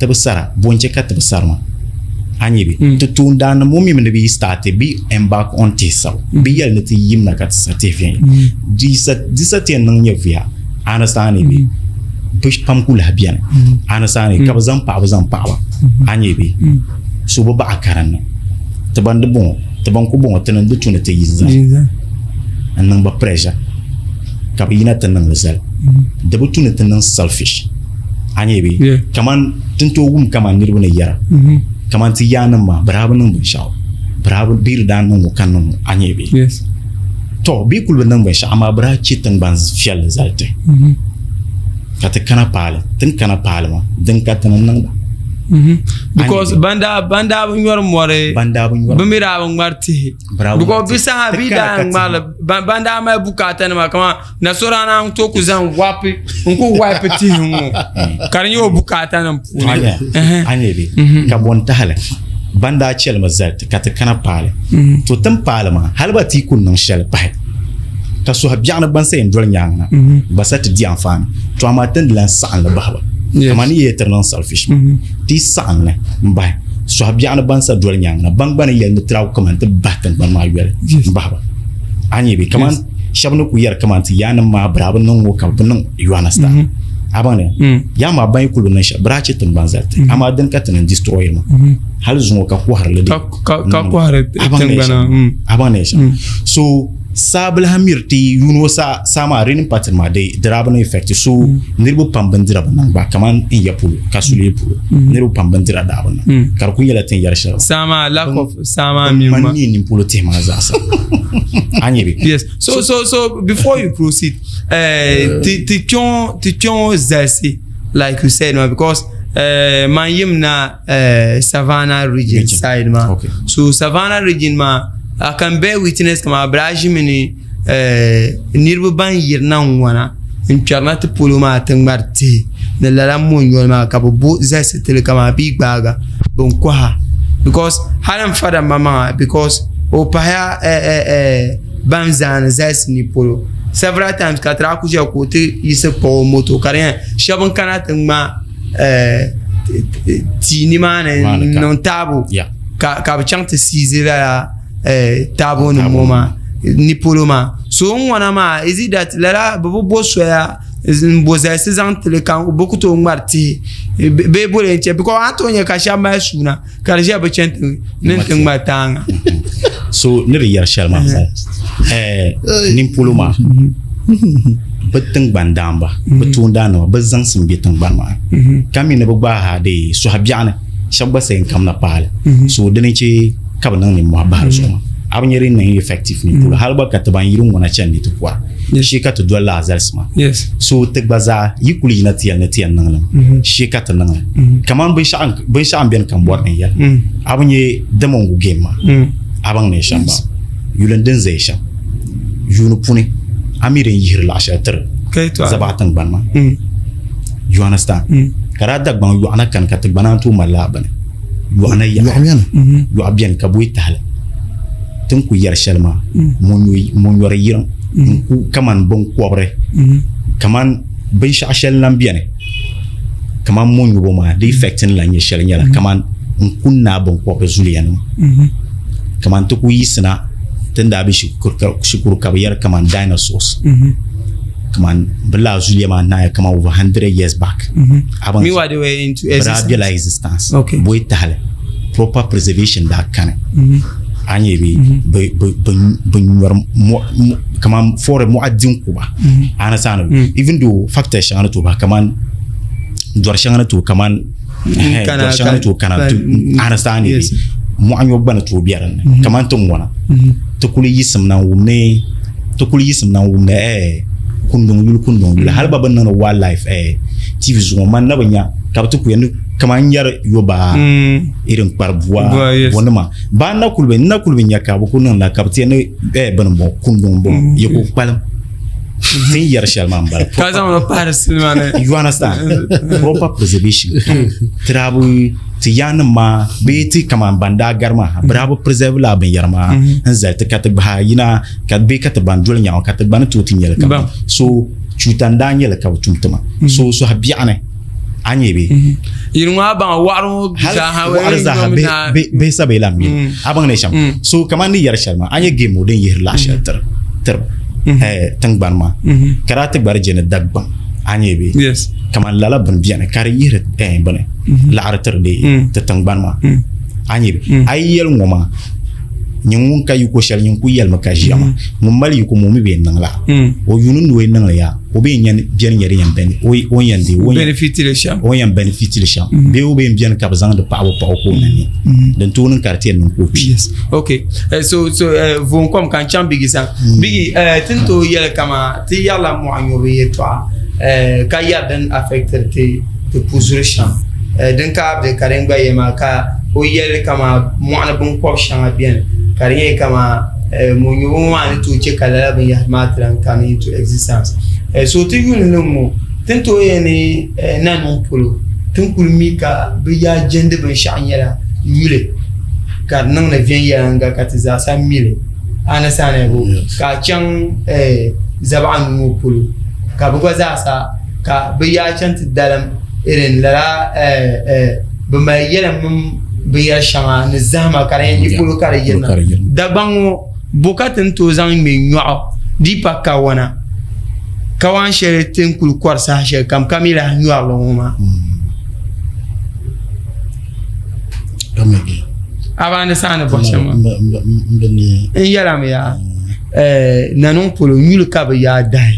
S4: bi sara bo n chɛ ka ti bi sari maa a nyɛ bee ti toondaannim ŋɔ mi ni bi yi staati bi embark on tihi sabu bi yɛli ni ti yimna ka ti sa tihi viɛnyɛla di sa ti yɛn niŋ nyɛvuya a ni bee bi pam ku lahi biɛni a ni ka bi zaŋ paɣaba zaŋ paɣaba a nyɛ bee so bi baɣa karinli ti ban di bɔŋɔ ti ban ku bɔŋɔ ti ni di tu ni ti yi zali n niŋ ba pressure ka bi yina ti niŋli zali di bi tu ni ti niŋ selfish a nyɛ bee kaman ti ni tooi wum kaman niriba ni yɛra kaman ti yaannim maa bɛ daa bi niŋ binshɛɣu bɛ daa bi bɛ di daa niŋ ŋɔ ka niŋ ŋɔ a nyɛ bee tɔ bɛ kuli bi niŋ binshɛɣu amaa bɛ daa chɛ tiŋgbani viɛlli zali ti ka ti kana paali ti ni kana paali maa din ka ti ni niŋda
S3: because ban daa ban daa bi nyɔri mɔri
S4: ban daa bi nyɔri
S3: bɛ mi daa bi ŋmari tihi because bi saha bi daa ŋmarili ban daa mali bukaata nima kaman Nasara n tooi ku zaŋ wapi n ku waipi tihi ŋɔ ka di nyɛ o bukaata nim puuni
S4: a nyɛ bi ka bɔ n tahali ban daa chɛlimi zali ti ka ti kana paali to tin paali maa hali ba ti ku niŋ shɛli pahi ka suhi biɛɣu ni gbansa yɛn doli nyaangi na gba sa ti di anfaani to amaa ti ni lahi saɣim li bahi ba kamani ni yi yɛli ti di niŋ selfish maa ti yi saɣim li n bahi suhi biɛɣu ni gbansa doli nyaangi na ban gba ni yɛli ni ti daa kamani ti bahi tingbani maa yoli n bahi ba a nyɛ bi kamani shɛba ni ku yɛri kamani ti yaannim maa bɛ daa bi niŋ ŋɔ ka bɛ niŋ you understand mm-hmm. a baŋ ni mm. yaa maa ban yi kuli bi niŋ shɛli bɛ daa chɛ tiŋgbani zali ti mm-hmm. amaa din ka ti niŋ destroy ma mm-hmm. hali zuŋɔ ka kɔhiri li
S3: ka kɔhiri tiŋgbana mm.
S4: a baŋ ni shɛm so saa bi lahi miri ti yuuni ŋɔ saa saa maa raining pattern maa di daa bi niŋ effect so niriba pam bindira bi niŋ gba kamani n ya polo ka sulee polo niriba pam bindira daa bi niŋ ka di ku nyɛla ti ni yɛri shɛli
S3: saa maa lack of saa maa mini
S4: ma ni nin polo tihi maa zaasa a nyɛ bi
S3: yes so so so before you proceed ti ti kpɛŋɔ ti kpɛŋɔ zalisi like you said ma because man yim na savannah region side maa okay. So savannah region maa I can bear witness kama bɛ ʒimi ni niriba ban yirina n-ŋɔna n-kpɛrina ti polo maa ti ŋmari tihi ni lala mɔnyɔli maa ka bɛ bo zalisi ti li kaman bɛ yi gbaaga bɛ ni kɔha because hali n fada maŋmaŋa because o pahiya ban zaani zalisi ni polo several times ka ti daa kuli ʒiya ka o ti yiɣisi kpuɣi o moto ka di nyɛla shɛba n-kana ti ŋma tia nimaani n-niŋ taabo ka bɛ chaŋ ti siizi lala taabo nim ŋɔ maa ni polo maa so n ŋɔna maa is it that lala bi bi bo soya n bo zalisi zaŋ tili ka bi ku tooi ŋmari tihi bee boli n chɛ because a ni tooi nyɛ ka shab mali suuna ka di ʒɛya bi chɛni ti ni ti ŋmari taaŋa
S4: so ni di yɛri shɛli maa nin polo maa bi tingbani daamba bi toondaanima bi zaŋsim bɛ tingbani maa ka mi ni bi gbaai ha dee suhi biɛɣuni shɛba gba sa yɛn kamina paali so dini chɛ ka bi niŋ nimmohi bahi di zuɣu maa a bi nyɛ din niŋ effective ni polo hali gba ka ti ban yiri ŋɔna chani ni ti kɔra shee ka ti doli lala zalisi maa so ti gba zaa yi kuli yina ti yɛli ni ti yɛn niŋ li mi shee ka ti niŋ li kamani binshɛɣu n beni ka n bɔri ni n yɛli a bi nyɛ Damongo game maa a baŋ ni shɛm maa yuli n din zaya shɛm yuuni puuni a mi din yihiri laɣ shɛli tiri Zabaɣa tiŋgbani maa you understand ka daa Dagbaŋ yɔɣu na kani ka ti gba naan tooi mali lala bini yɔɣu na yaɣa yɔɣu beni ka boi tahali ti ni ku yɛri shɛli maa mɔnyɔri yiriŋ n-ku kamani binkɔbiri kamani binshɛɣu shɛli lan beni kamani mɔnyubo maa di effect ni lan nyɛ shɛli nyɛla kamani n-ku naai binkɔbiri zuliyanima kamani ti ku yiɣisina ti ni daa be shikuru ka bɛ yɛri kamani dinosaurs kaman bɛ laa zuliya maa naaya kaman over 100 years back.
S3: Meanwhile, they were into existence.
S4: Bɛ daa bela existence. Bɔyi tahili proper preservation daa kani. A nyɛ bɛ bɛ nyɔri kaman forest mɔɣa di n-ku ba. A understand? Even though factors shɛŋa ni tooi bahi kaman dɔri shɛŋa ni tooi kaman dɔri shɛŋa ni tooi kana understand? Mɔɣu nyɔ gba ni tooi be din ni kamani ti ŋɔna ti kuli yiɣisim na n-wum ni ti kuli yiɣisim na n-wum ni ɛɛ kunduŋ yuli kunduŋ yuli hali gba bɛ ni niŋdi wildlife ɛɛ TV zuɣu ŋɔ man na bi nya ka bɛ ti ku yɛn ni kamani n nyari yobaa irin kpari bua bonima baa n na kuli bi n na kuli bi nya ka bɛ ku niŋda ka bɛ ti yɛn ni ɛɛ bini m-bɔŋɔ kunduŋ m-bɔŋɔ yi ku kpalim ti ni yɛri shɛli maa m-bala
S3: ka zaŋ li pahiri sinima ni
S4: you understand proper preservation ti daa bi ti yaannim maa bee ti kaman ban daa gari maa ha bɛ daa bi preserve lala binyɛra maa n zali ti ka ti gbahi yina ka bee ka ti ban doli nyaŋ ka ti gba ni tooi ti nyɛli ka so chuuta n daa nyɛli ka bɛ tum ti ma so sɔhi biɛɣuni a nyɛ bee
S3: yini ŋɔ a baŋ waɣiri ŋɔ zaaha
S4: waɣiri zaaha bihi sa bee lahi mi a baŋ ni shɛm so kaman ni yɛri shɛli maa a nyɛ game ŋɔ din yihiri laɣ shɛli tiri tiri tiŋgbani maa ka daa ti gba di je ni Dagbaŋ a nyɛ bee kaman lala bini beni ka di yihiri bini laɣiri tiri di ti tiŋgbani maa a nyɛ bee a yi yɛli ŋɔ maa nyin ŋun ka yiko shɛli nyin ku yɛlimi ka ʒiya maa ŋun mali yiko maa o mi bɛ yɛn niŋ la o yuuni ni o yi niŋli yaa o bɛ yɛn bɛni nyɛ din yɛn bɛni o yɛn deei o yɛn benefit li shɛm bee o bɛ yɛn bɛni ka bɛ zaŋdi paɣaba paɣi o ka o na ne din tooi niŋ ka di ti yɛn niŋ ka o kpi.
S3: Ok so so voon kom ka n chaŋ Biggie sani Biggie ti ni tooi yɛli kaman ti yɛrila mɔɣu nyɔbu yɛltɔɣa ka yɛri din affectiri ti ti puzuri shɛm din ka Abdulkarim gba yɛli maa ka o yɛli kaman mɔɣuni binkɔb shɛŋa beni ka di nyɛ kaman mɔ nyɔbu ŋɔ maa ni tooi che ka lala binyɛhiri maa ti lahi come into existence so ti yuli ni ŋɔ ti ni tooi yɛli ni Nanum polo ti ni kuli mi ka bɛ yaa jɛndi binshɛɣu nyɛla yuli ka di niŋdi viɛnyɛliŋga ka ti zaasa mi li a ni saani ka a chaŋ Zabaɣa nuu ŋɔ polo ka bɛ gba zaasa ka bɛ yaa chaŋ ti dalim irin lala bɛ mali yɛlim mini binyɛr shɛŋa ni zahima ka di yɛn yi polo ka di yirina. Dagbaŋ ŋɔ bo ka ti ni tooi zaŋ ŋme nyɔɣu di pa kawana kawaan shɛli ti ni kuli kɔri saha shɛli kam ka mi lahi nyɔri li ŋɔ maa. A baŋdi saha ni bɔhi shɛm maa? N yɛlimi yaa Nanuŋ polo nyuli ka bɛ yaa dahi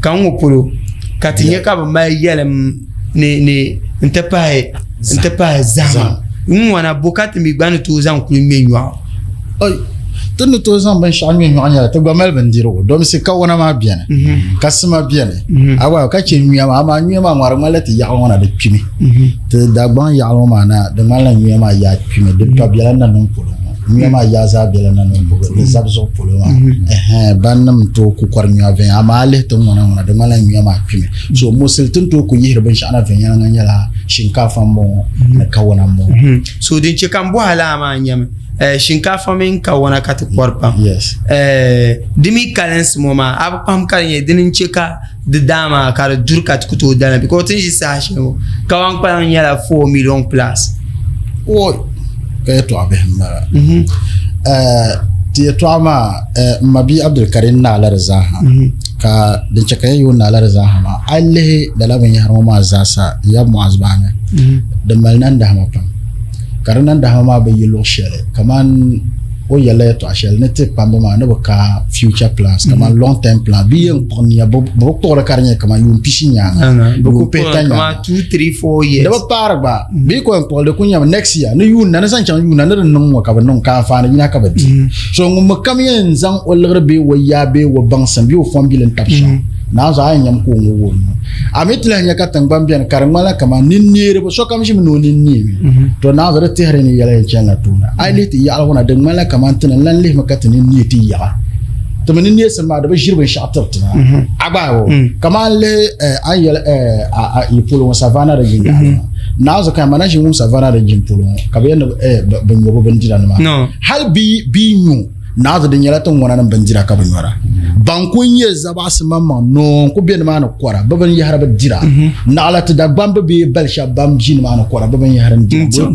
S3: ka n ŋɔ polo ka ti nya ka bɛ mali yɛlim ni n-ti pahi zahima n ŋɔna bo ka ti mi gba ni tooi zaŋ kuli ŋme nyɔɣu.
S5: Ti ni tooi zaŋ binshɛɣu ŋme nyɔɣu nyɛla ti gba mali bindirigu domsi kawana maa beni ka sima beni awa ka chɛ nyuya maa amaa nyuya maa ŋɔ di ŋmanila ti yaɣili ŋɔ na di kpimi ti Dagbaŋ yaɣili ŋɔ maa na di ŋmanila nyuya maa yaa kpimi di pa bela Nanuŋ polo ŋɔ nyuya maa yaa zaa bela Nanuŋ polo di zabi zuɣu polo maa ɛhɛn bannim n tooi ku kɔri nyuya viɛnyɛla amaa a lihi ti ŋɔna ŋɔna di ŋmanila nyuya maa kpimi so mostly ti ni tooi ku yihiri binshɛɣu na viɛnyɛliŋga nyɛla shinkaafa m-bɔŋɔ ni kawana m-bɔŋɔ.
S3: So din chɛ ka m bɔhi a lala maa nyami shinkaafa mini kawana ka ti kɔri pam di mi kalinsi ŋɔ maa a bi kpahim ka di nyɛ dini n-chɛ ka di daa maa ka di duri ka ti ku tooi dana because ti ni ʒi saha shɛli ŋɔ kawan kpalaŋ nyɛla 4 million plus.
S5: Oi ka yɛtɔɣa bihi m-bala ti yɛtɔɣa maa m mabia Abdulkarim naala di zaaha ka din chɛ ka ya yi o naala di zaaha maa a yi lihi lala binyɛhiri ŋɔ maa zaasa ya Muaz Bahami di mali nandahima pam ka di nandahima maa bi yi luɣ shɛli kamani o yɛlila yɛtɔɣa shɛli ni ti kpamba maa ni bi ka future plans kamani long term plan bɛ yɛn kpuɣi nia bɛ bi kpuɣili ka di nyɛ kamani yuun pishi nyaanga yuun pihita nyaanga di bi paari gba bɛ yi ko yɛn kpuɣili di ku nyɛmi next year ni yuun na ni zaŋ chaŋ yuun na ni di niŋ ŋɔ ka bi niŋ ka anfaani yina ka bi di so ŋun mi kam yɛn zaŋ o liɣiri bee o yaa bee o baŋsim bee o fɔmbili n-tabi shɛm naanzu a yɛn nyam ka o ŋɔ o nuu A mi ti lahi nya ka tiŋgbani beni ka di ŋmanila kaman ninneeriba, sokam ʒimi ni o nini neemi. To naanzu di tɛhiri ni yɛla yɛn chanila tooni. A yi lihi ti yaɣili ŋɔ na, di ŋmanila kaman ti ni lan lihimi ka ti nini neei ti yaɣa. Ti mi ninneesim maa di bi ʒiri binshɛɣu tiri ti na. A gba o, kaman lihi a ni yɛli a yi polo ŋɔ Savannah Region yaɣili maa. Naanzu ka ma na ʒi wum Savannah Region polo ŋɔ ka bɛ yɛli ni bɛ nyo bɛ bindira nima. Hali bɛ yi nyo Naɣ di nyɛla ti ŋɔna nim bindira ka bi nyɔra. Ban ku nyɛ zabaɣisi maŋmaŋ noo n-ku be nimaani kɔra bɛ binyɛhiri bi dira. Naɣila ti Dagbamb bee bali shɛba ban ʒi nimaani kɔra bɛ binyɛhiri n-dira.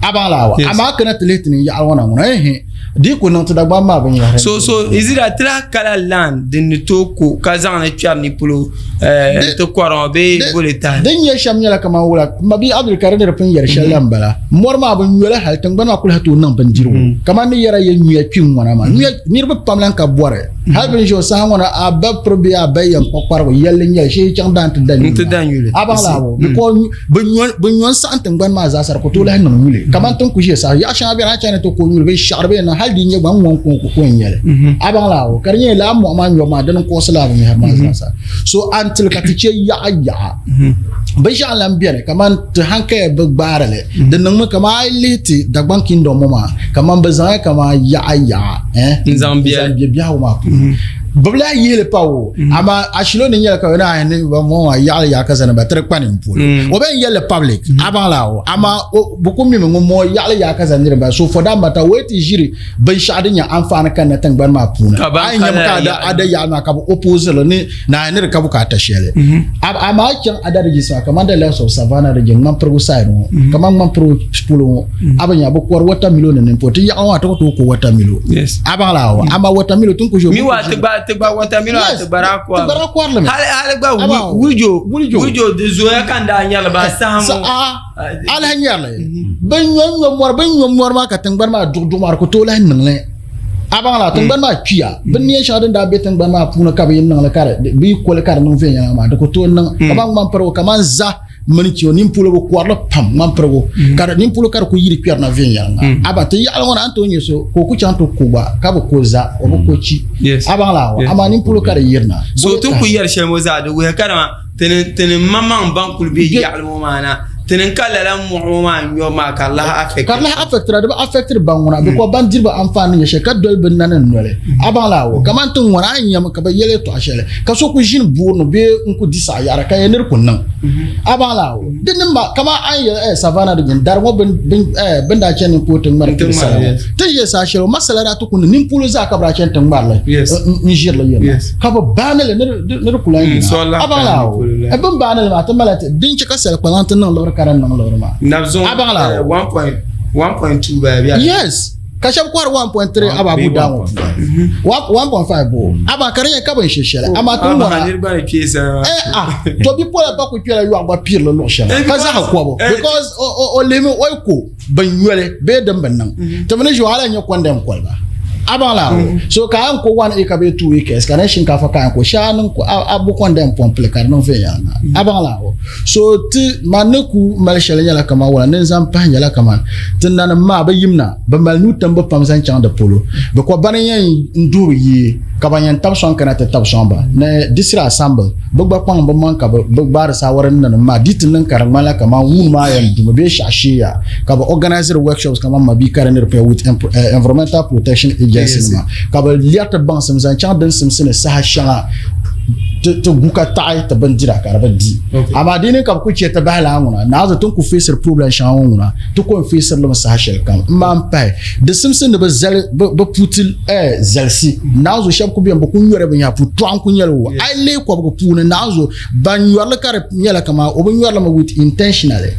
S5: A baŋ la awa? Amaa kana ti lihi ti ni yaɣili ŋɔ na ŋuna, ehe. Di ku niŋ ti Dagbaŋ maa binyɛhiri.
S3: So so is it that ti lahi kala land din ni tooi ko ka zaŋ li kpɛri ni polo n ti kɔri ŋɔ bee boli tahi?
S5: Din nyɛ shɛm nyɛla kaman wula m mabia Abdulkarim ni di pun yɛri shɛli la m-bala. Mɔri maa bi nyoli hali tiŋgbani maa kuli lahi tooi niŋ bindirigu. Kaman ni yɛra yɛ nyuya kpi n-ŋɔna maa. Nyuya niriba pam lan ka bɔri. Hali bɛ ni ʒi o saha ŋɔ na a ba piri bee a ba yɛn kpuɣi kparigu yɛlli n-nyɛli shee yi chaŋ daa nti da nyuli maa. A baŋ laa bo? Because bɛ nyo n-saɣim tiŋgbani maa zaa sa di ku tooi lahi niŋ nyuli. Kamani ti ni ku ʒiya saha yaɣ shɛŋa beni a ni chaŋ ni ti ko nyuli binshɛɣu di bi yɛn niŋ hali di yi nyɛ gba n-ŋɔ n-ko n-ku ko n-nyɛli. A baŋ laa bo? Ka di nyɛla lala mɔɣu maa nyɔbu maa dini n-kuɣisi lala binyɛhiri maa zaa sa. So until ka ti chɛ yaɣa yaɣa binshɛɣu n-lan beni kamani ti hankaya bi gbaari li di niŋmi kamani a yi lihi ti Dagbaŋ Kingdom ŋɔ maa kamani bɛ zaŋya kamani yaɣa yaɣa
S3: n-zaŋ
S5: be biɛhigu maa puuni. Bɛ bi lahi yihi li pa o amaa ashilo ni nyɛli ka bɛ naan ni ba ŋɔ maa yaɣili yaɣa ka zani ba tiri kpa nini polo o bɛn yɛli public a baŋ la o amaa bɛ ku mimi ŋun ŋɔ yaɣili yaɣa ka zani niriba so for that matter o yi ti ʒiri binshɛɣu din nyɛ anfaani kanna tiŋgbani maa puuni a yi nyami ka a da yaɣili maa ka bɛ oppose li ni naa ni di ka bukaata shɛli amaa chaŋ ada regions maa kamani the likes of Savannah region ŋmanpirigu side ŋɔ mhm. kamani ŋmanpirigu polo ŋɔ mhm. a bi nya bi kɔri watermelon ni po ti yaɣa ŋɔ a ti ku tooi ko watermelon a baŋ la wa amaa watermelon tin ku ʒi
S3: mi wa ti gba ti gba watermelon a ti gbara
S5: kɔri ti gbara kɔri li mi
S3: hali hali gba wulijo wulijo di zooya ka n daa nyɛri ba saha ŋɔ
S5: a lahi nyɛri li bin nyɔ nyɔ mɔri bin nyɔ mɔri maa ka tingbani maa duɣu duɣu maa di ku tooi lahi niŋli A baŋ la tingbani maa kpiya bin neen shɛŋa din daa be tingbani maa puuni ka bɛ yi niŋli ka di bɛ yi koli ka di niŋ viɛnyɛliŋga maa di ku tooi niŋ mm. kamani ŋmanpirigu kamani za mini chio nimpolo bi kɔrili pam ŋmanpirigu mm. ka di nimpolo ka di ku yiri kpɛrina viɛnyɛliŋga mm. a ba ti yaɣali ŋɔ na a ni tooi nyɛ so ka o ku chaŋ ti ko gba ka bi ko za o bi ko chi a baŋ la amaa nimpolo ka di yirina
S3: so ti ku yɛri shɛli ŋɔ zaa di wuhiya kadama Tini maŋmaŋ ban kuli be yaɣili ŋɔ maa na tini ka lala mɔɣu ŋɔ maa nyɔbu maa ka di lahi affect
S5: ka di lahi affectira di bi affectiri ban ŋuna because ban diri bi anfaani ni nyɛ shɛli ka doli bi nani noli a baŋ la o kamani ti ŋuna a yi nyami ka bi yɛli yɛltɔɣa shɛli ka so ku ʒini boori ni bee n ku di saɣa yaɣara ka yɛli ni di ku niŋ a baŋ la o di niŋ ba kamani a ni yɛli savannah region dari ŋɔ bin daa chani nimpolo ti ŋmari ti sala ŋɔ ti ni ʒe saha shɛli masala daa ti ku niŋ nimpolo zaa ka bi daa chani ti ŋmarili n ʒirili yirina ka bi baani li ni di ku lahi yina a baŋ la o bin baani li maa ti mali din chɛ ka sali kpaŋ ti niŋ liɣiri ka di niŋ liɣiri maa a baŋ la
S3: o 1.2 bala
S5: bia yes ka shɛba kɔhiri 1.3 ababu daa ŋɔ puuni 1.5 bo amaa ka di nyɛ ka bin shɛ shɛli amaa ti ŋɔra eh ah to bipola ba ku kpɛla yɔɣu gba pirili luɣu shɛli ka zahi kɔbu because o lihimi o yi ko bin yoli bee din bi niŋ ti mi ni ʒi wahala nyɛ kɔndɛm koliba a baŋ la so ka a yɛn ko 1 acre bee 2 acres ka di nyɛ shinkaafa ka a yɛn ko shee a niŋ a bo kɔndɛm pɔmpili ka di niŋ viɛnyɛliŋga a baŋ la so ti man ni ku mali shɛli nyɛla kaman wala ni n zaŋ pahi nyɛla kaman ti nanim maa bi yimna bi mali nuu timbu pam zaŋ chaŋ di polo bɛ ko bani yɛn n duhi bi yee ka ban yɛn tabi sɔŋ kana ti tabi sɔŋ ba ni district assembly Bɛ gba kpaŋ bɛ maŋ ka bɛ gbaari saawara ni nanim maa di ti niŋ ka di ŋmanila kaman wuun maa yɛn dumi bee shɛɣu sheeya ka bɛ organiziri workshops kaman mabia ka di ni di paya with Environmental Protection Agency nima ka bɛ lɛri ti baŋsim zaŋ chaŋ din simsi ni saha shɛŋa ti gu ka taɣi ti bindira ka di bi di. Amaa di ni ka bɛ ku chɛ ti bahi laa ŋuna naai zuɣu ti ni ku feesiri problem shɛŋa ŋɔ ŋuna ti ko n-feesiri li mi saha shɛli kam. M maa m-pahi, di simsi ni bɛ zali bɛ puuti zalisi naanzu shɛba ku beni bɛ ku nyɔri binyɛra puu tɔɣu n-ku nyɛli o. A yi lihi kɔbigu puuni naanzu ban nyɔri li ka di nyɛla kaman o bi nyɔri li mi with intentionally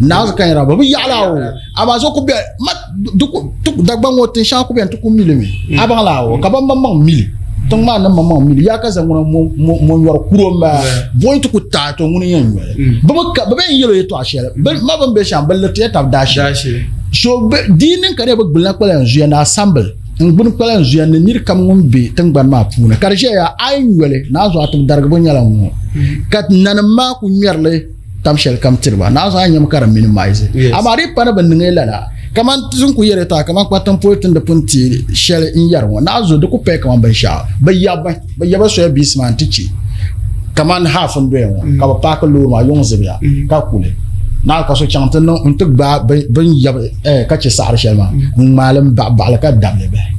S5: naanzu ka nyɛra bɛ bi yaɣi la o amaa so ku be ma di ku Dagbaŋ ŋɔ tin shɛŋa ku beni ti ku mi li mi a baŋ la o ka ban maŋmaŋ mi li tiŋ maa nim maŋmaŋ mi li yaa ka zaŋ ŋuna mo nyɔri kuro m-bala bɔi ti ku taai to ŋuni yɛn nyɔli bɛ bi ka bɛ bɛn yɛl o yɛtɔɣa shɛli bɛ ma bɛ ni be shɛm bɛ liriti ya tab daashee so di yi niŋ ka di bɛ gbulina kpalan zuya ni asambili n gbuni kpalan zuya ni nir kam ŋun be tiŋgbani maa puuni ka di ʒɛya a yi nyɔli naa zuɣu a tib darigibu nyɛla ŋ-ŋɔ ka nanim maa ku ŋmɛri li tam shɛli kam tiri ba naa zuɣu a nyami ka di minimize amaa di pa ni bi niŋ lala kaman ti ku yɛli taa kaman kpatiŋ polo ti ni pun ti shɛli n yɛri ŋɔ naa zuɣu di ku paya kaman binshaɣu bi yabimi bi yaba soya biisi maa n-ti chɛ kaman haaf n doya ŋɔ ka bi paaki loori maa yuŋ zibiya ka kuli naa ka so chaŋ ti niŋ n ti gbaai bin yabi ka chɛ saɣari shɛli maa n ŋmaali n baɣa baɣali ka dabili bahi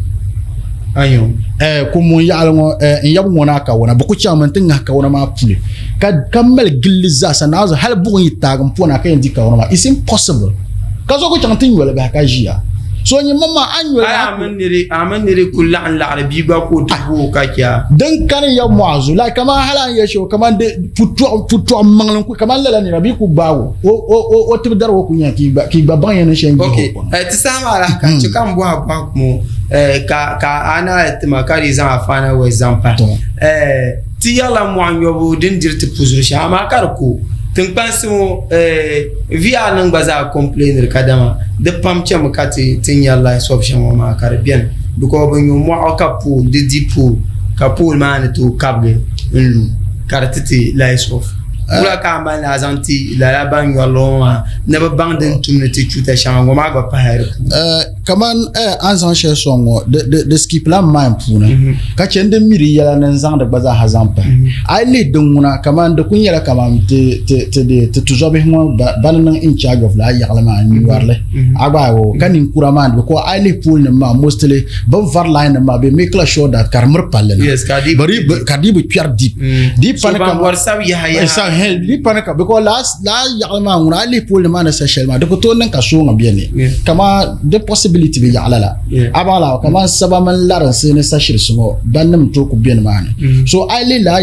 S5: Kumbuŋ yaɣali ŋɔ n yab ŋɔ naa kawona bi ku chaŋmi n ti ŋahi kawona maa puli ka mali gilli zaasa naa zuɣu hali buɣum yi taagi n pona ka yɛn di kawona maa it's impossible ka so ku chaŋ ti nyoli bahi ka ʒiya. So nyini maŋmaŋ a ni nyoli
S3: A mini niri a mini niri ku laɣim laɣiri bia gba ka o ti bo o ka chɛ a.
S5: Din kani ya mɔɣu zuɣu like kaman hali a ni yɛli shɛli kaman di putɔɣu putɔɣu maŋli n-ku kaman lala nira bɛ yi ku gbaag o o o o o tibidarigibo ku nya ka yi gba ka yi gba baŋ ya ni shɛli n-yihi
S3: Ok,
S5: o kɔŋ.
S3: eh, ti saha maa lahi ka n chɛ ka m bɔhi a bɔhigu ŋɔ eh, ka ka a naai ti ma ka di zaŋ a final words zaŋ pahi.
S5: Tɔ.
S3: Eh, ti yɛrila mɔɣu nyɔbu din diri ti puzuri shɛm amaa ka di ku tinkpansi ŋɔ VR nim gba zaa complainiri kadama di pam chɛmi ka ti ti nyɛri light source shɛŋa ŋɔ maa ka di biɛni because bi nyo mɔɣu ka pool di di pool ka pool maa ni tooi kabigi n lu ka di ti ti light source wula ka a mali ni a zaŋ ti lala ban nyɔrili ŋɔ maa ni bi baŋ din tumdi ti chuuta shɛŋa ŋɔ maa gba pahaya di puuni.
S5: Kaman a ni zaŋ shɛli sɔŋ ŋɔ, di skipila m mind puuni, ka chɛ n din mi di yɛla ni n zaŋdi gba zaaha zaŋ pahi. A yi lihi din ŋuna, kaman di kul nyɛla kaman ti tuzɔbihi ŋɔ bani niŋ in charge of lala yaɣili maa n-nyɔri li. A gba ayi o, ka ninkura maa ni bɛ ko a yi lihi pool nim maa mostly bɛ ni vari line nim maa bɛ make la sure that ka di miri palli na. Ka di bi kpɛri deep. Di
S3: pani
S5: kaman.
S3: So ban bɔri sabi yaha yaha.
S5: Di pani ka because last Lala yaɣili maa ŋuna a lihi pool nim maa ni sa shɛli maa di ku tooi niŋ ka sooŋa beni kaman di possibility bi yaɣi lala a baŋ la kaman saba mini larinsi ni sashirisi ŋɔ ban nim tooi ku beni maa ni so a yi lihi lala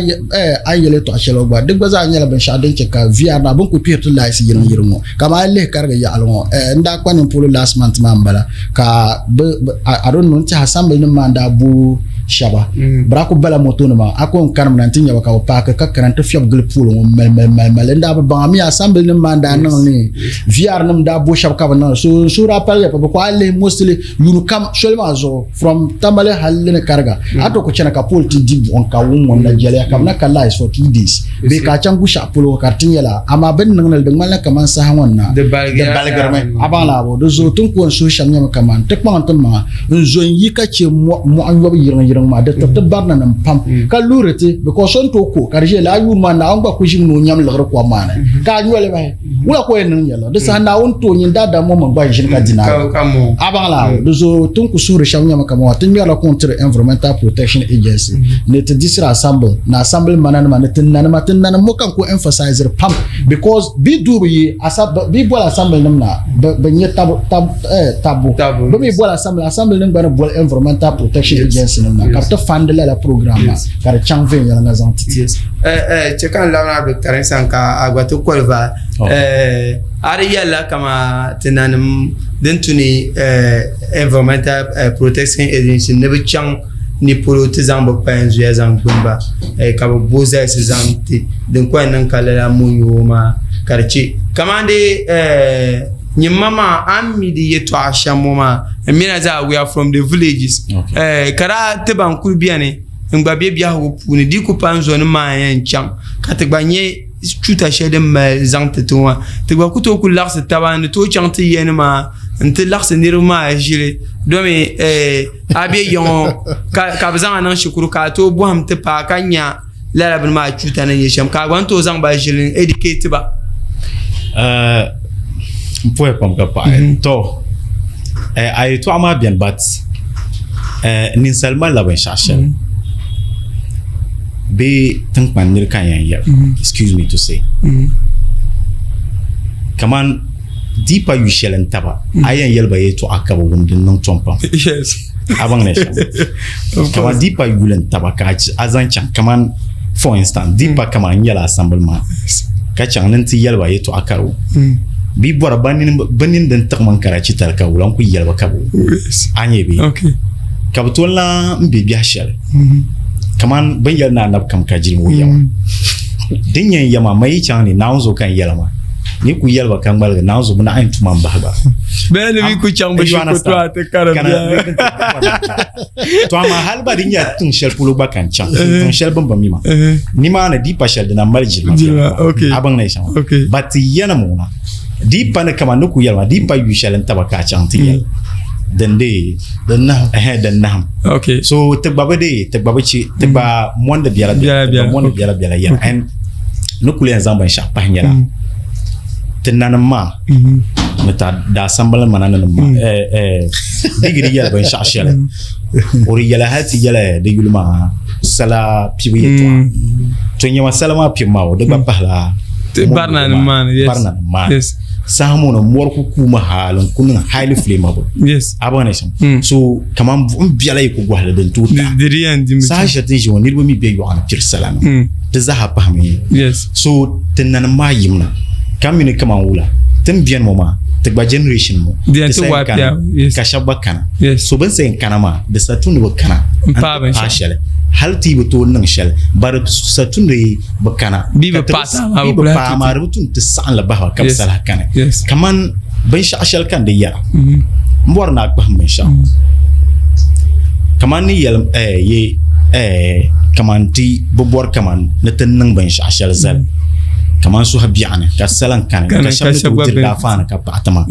S5: a ni yɛli yɛltɔɣa shɛli ŋɔ gba di gba zaa nyɛla binshɛɣu din chɛ ka VR maa bini ku kpihiri ti laayisi yiriŋ yiriŋ ŋɔ kaman a yi lihi karigi yaɣili ŋɔ n daa kpa nini polo last month maa m-bala ka I don't know n tiɛha assembly nim maa n daa bo shɛba mm. bɛ ku bala moto nima a ko n kanimina n ti nyɛba ka bi paaki ka kana n ti fiɛbi gili pool ŋɔ mali mali mali mali n daa bi baŋ mi assembly nim maa n daa niŋ ni VR nim daa bo shɛba ka bi niŋ so n suhu daa paliya pa bi ku a lihi mostly yuuni kam soli maa zuɣu from Tamale hali ni Kariga mm. a to ku chana ka pool ti di buɣim ka wum ŋɔ na jɛliya ka bi na ka lights for 2 days bee ka a chaŋ Gushiɛɣu polo ka di ti nyɛla amaa bɛ ni niŋdi li di ŋmanila kaman saha ŋɔ na
S3: Di
S5: di
S3: baligirimi.
S5: baligirimi a baŋ la di zooi ti ni ku yɛn suhi shɛm nyɛmi kaman ti kpaŋ ti maŋa n zo n yi ka chɛ mɔɣu nyɔbu yiriŋ yiriŋ maa di tiri ti barinanim pam ka luhiri ti because so ni tooi ko ka di ʒe lala yuuni maa Naawuni gba ku ʒimi ni o nyam liɣiri kom maa ni ka a nyɔli bahi wula ka o yɛn niŋ nyɛli di saha Naawuni tooi nyin daadam ŋɔ mini gba n-ʒini ka di Naawuni a baŋ la di zooi ti ni ku suhiri shɛm nyɛmi kaman ti ŋmɛrila kuŋ tiri Environmental Protection Agency ni ti District Assembly ni Assembly mananima ni ti nanima ti nanim ŋɔ ka n ku emphasiziri pam because bɛ duu bi yi bɛ boli Assembly nim na bɛ nyɛ tabbu bɛ mi boli Assembly Assembly nim gba ni boli Environmental Protection Agency nim na ka bɛ ti fandi lala program maa ka di chaŋ viɛnyɛliŋga zaŋ ti ti.
S3: Chɛ ka n labina Abdulkarim sani ka a gba ti qualify a di yɛlila kama ti nanim din tu ni Environmental Protection Agency ni bɛ chaŋ ni polo ti zaŋ bɛ kpayan zuya zaŋ gbuni ba ka bɛ bo zalisi zaŋ ti din ku yɛn niŋ ka lala mɔnyoo maa ka di chɛ kamandee nyini ma maa a ni mi di yɛtɔɣa shɛm ŋɔ maa n mina zaa we are from the villages ka daa ti ban kuli beni n gba be biɛhigu puuni di ku pa n zɔnim maa n yɛn chaŋ ka ti gba nyɛ chuuta shɛli din mali zaŋ ti ti ŋɔ ti gba ku tooi ku laɣisi taba ni tooi chaŋ ti ya nima n ti laɣisi niriba maa ʒili domi a be ya ŋɔ ka bɛ zaŋ a niŋ shikuru ka a tooi bɔhim ti paai ka nya lala bini maa chuuta ni nyɛ shɛm ka a gba ni tooi zaŋ ba ʒili n educate ba.
S4: N puhi pam ka paɣi to a yɛltɔɣa maa beni but ninsal malila binshɛɣu shɛli bee tiŋkpan niri ka n yɛn yɛli excuse me to say kaman di pa yu shɛli n taba a yɛn yɛli ba yɛltɔɣa ka bi wum din niŋ tom pam a baŋ ni shɛm kaman di pa yuli n taba ka a zaŋ chaŋ kaman for instance di pa kaman n nyɛla assembly man ka chaŋ ni n ti yɛli ba yɛltɔɣa ka di wum bɛ bɔra bɛ nini din tiɣi mi karachi tali ka wula n ku yɛli ba ka bi wum a nyɛ bee ka bi tooi lan n be biɛhi shɛli kaman bɛ ni yɛli ni anabi kam ka jilima o yɛma din nyɛ n yɛma ma yi chaŋ ni Naawuni zuɣu ka n yɛla maa ni ku yɛli ba ka ŋmaligi Naawuni zuɣu bɛ naɣ yɛn tuma m-bahi ba.
S3: Bee ni bɛ ku chaŋ bɛ shikuru a ti karim bia.
S4: To amaa hali ba di nyɛla tiŋ shɛli polo gba ka n chaŋ tiŋ shɛli bɛ ni bi mi ma nimaani di pa shɛli di na mali jilima biɛni a baŋ ni shɛm but ti yɛnim ŋuna di pa ni kaman ni ku yɛli ma di pa yu shɛli n taba ka a chaŋ ti yɛli din dee
S5: din nahim
S4: ɛhɛn din nahim
S3: okay
S4: so ti gba bi dee ti gba bi chi ti gba mondi biɛla biɛla ti gba mondi biɛla biɛla yɛla and ni kuli yɛn zaŋ binshɛɣu pahi nyɛla ti nanim maa ni ta daasambili mana ni nim maa digi di yɛli binshɛɣu shɛli o di yɛli hali ti yɛli di yuli maa sala pibu yɛltɔɣa to nyɛma sala maa pibu maa o di gba pahila
S3: Barina nim maa ni, yes.
S4: Barina nim maa ni.
S3: Yes.
S4: Saha ŋɔ ni mɔri ku kuumi hali n ku niŋ highly flammable.
S3: Yes.
S4: A baŋ ni shɛm. So kaman buɣim biɛla yi ku gɔhili din tooi tahi.
S3: Di di yɛn dimi.
S4: Saha shɛli ti ni ʒi ŋɔ niriba mi be yɔɣu ni kpiri sala nim. Di zaaha pahimi.
S3: Yes.
S4: So ti nanim maa yimina ka mi ni kaman wula ti ni beni ŋɔ maa ti gba generation ŋɔ
S3: Di yɛn
S4: ti
S3: ti
S4: sa yɛn
S3: wipe
S4: kana
S3: out. Yes.
S4: ka shɛba gba kana.
S3: Yes.
S4: So bɛ ni sa yɛn kana maa di sa tu ni bɛ kana
S3: N
S4: n ti
S3: paai binshɛɣu.
S4: paai shɛli hali ti yi bi tooi niŋ shɛli ba di sa tu ni bɛ kana
S3: Bɛ yi bi
S4: ka ti
S3: paai taa maa,
S4: bɛ
S3: bɛ
S4: yi bi
S3: kuli
S4: paai maa di bi tu ni ti saɣim li bahi ba ka bɛ
S3: Yes.
S4: sa lahi kani.
S3: Yes.
S4: Kaman binshɛɣu shɛli ka n di yɛra m bɔri ni a kpahim binshɛɣu kaman ni yɛli ye kaman ti bi bɔri kaman ni ti niŋ binshɛɣu shɛli zali kaman suhi biɛɣuni ka sala n-kani ka shɛba ni tooi diri daafaani ka paɣi ti ma.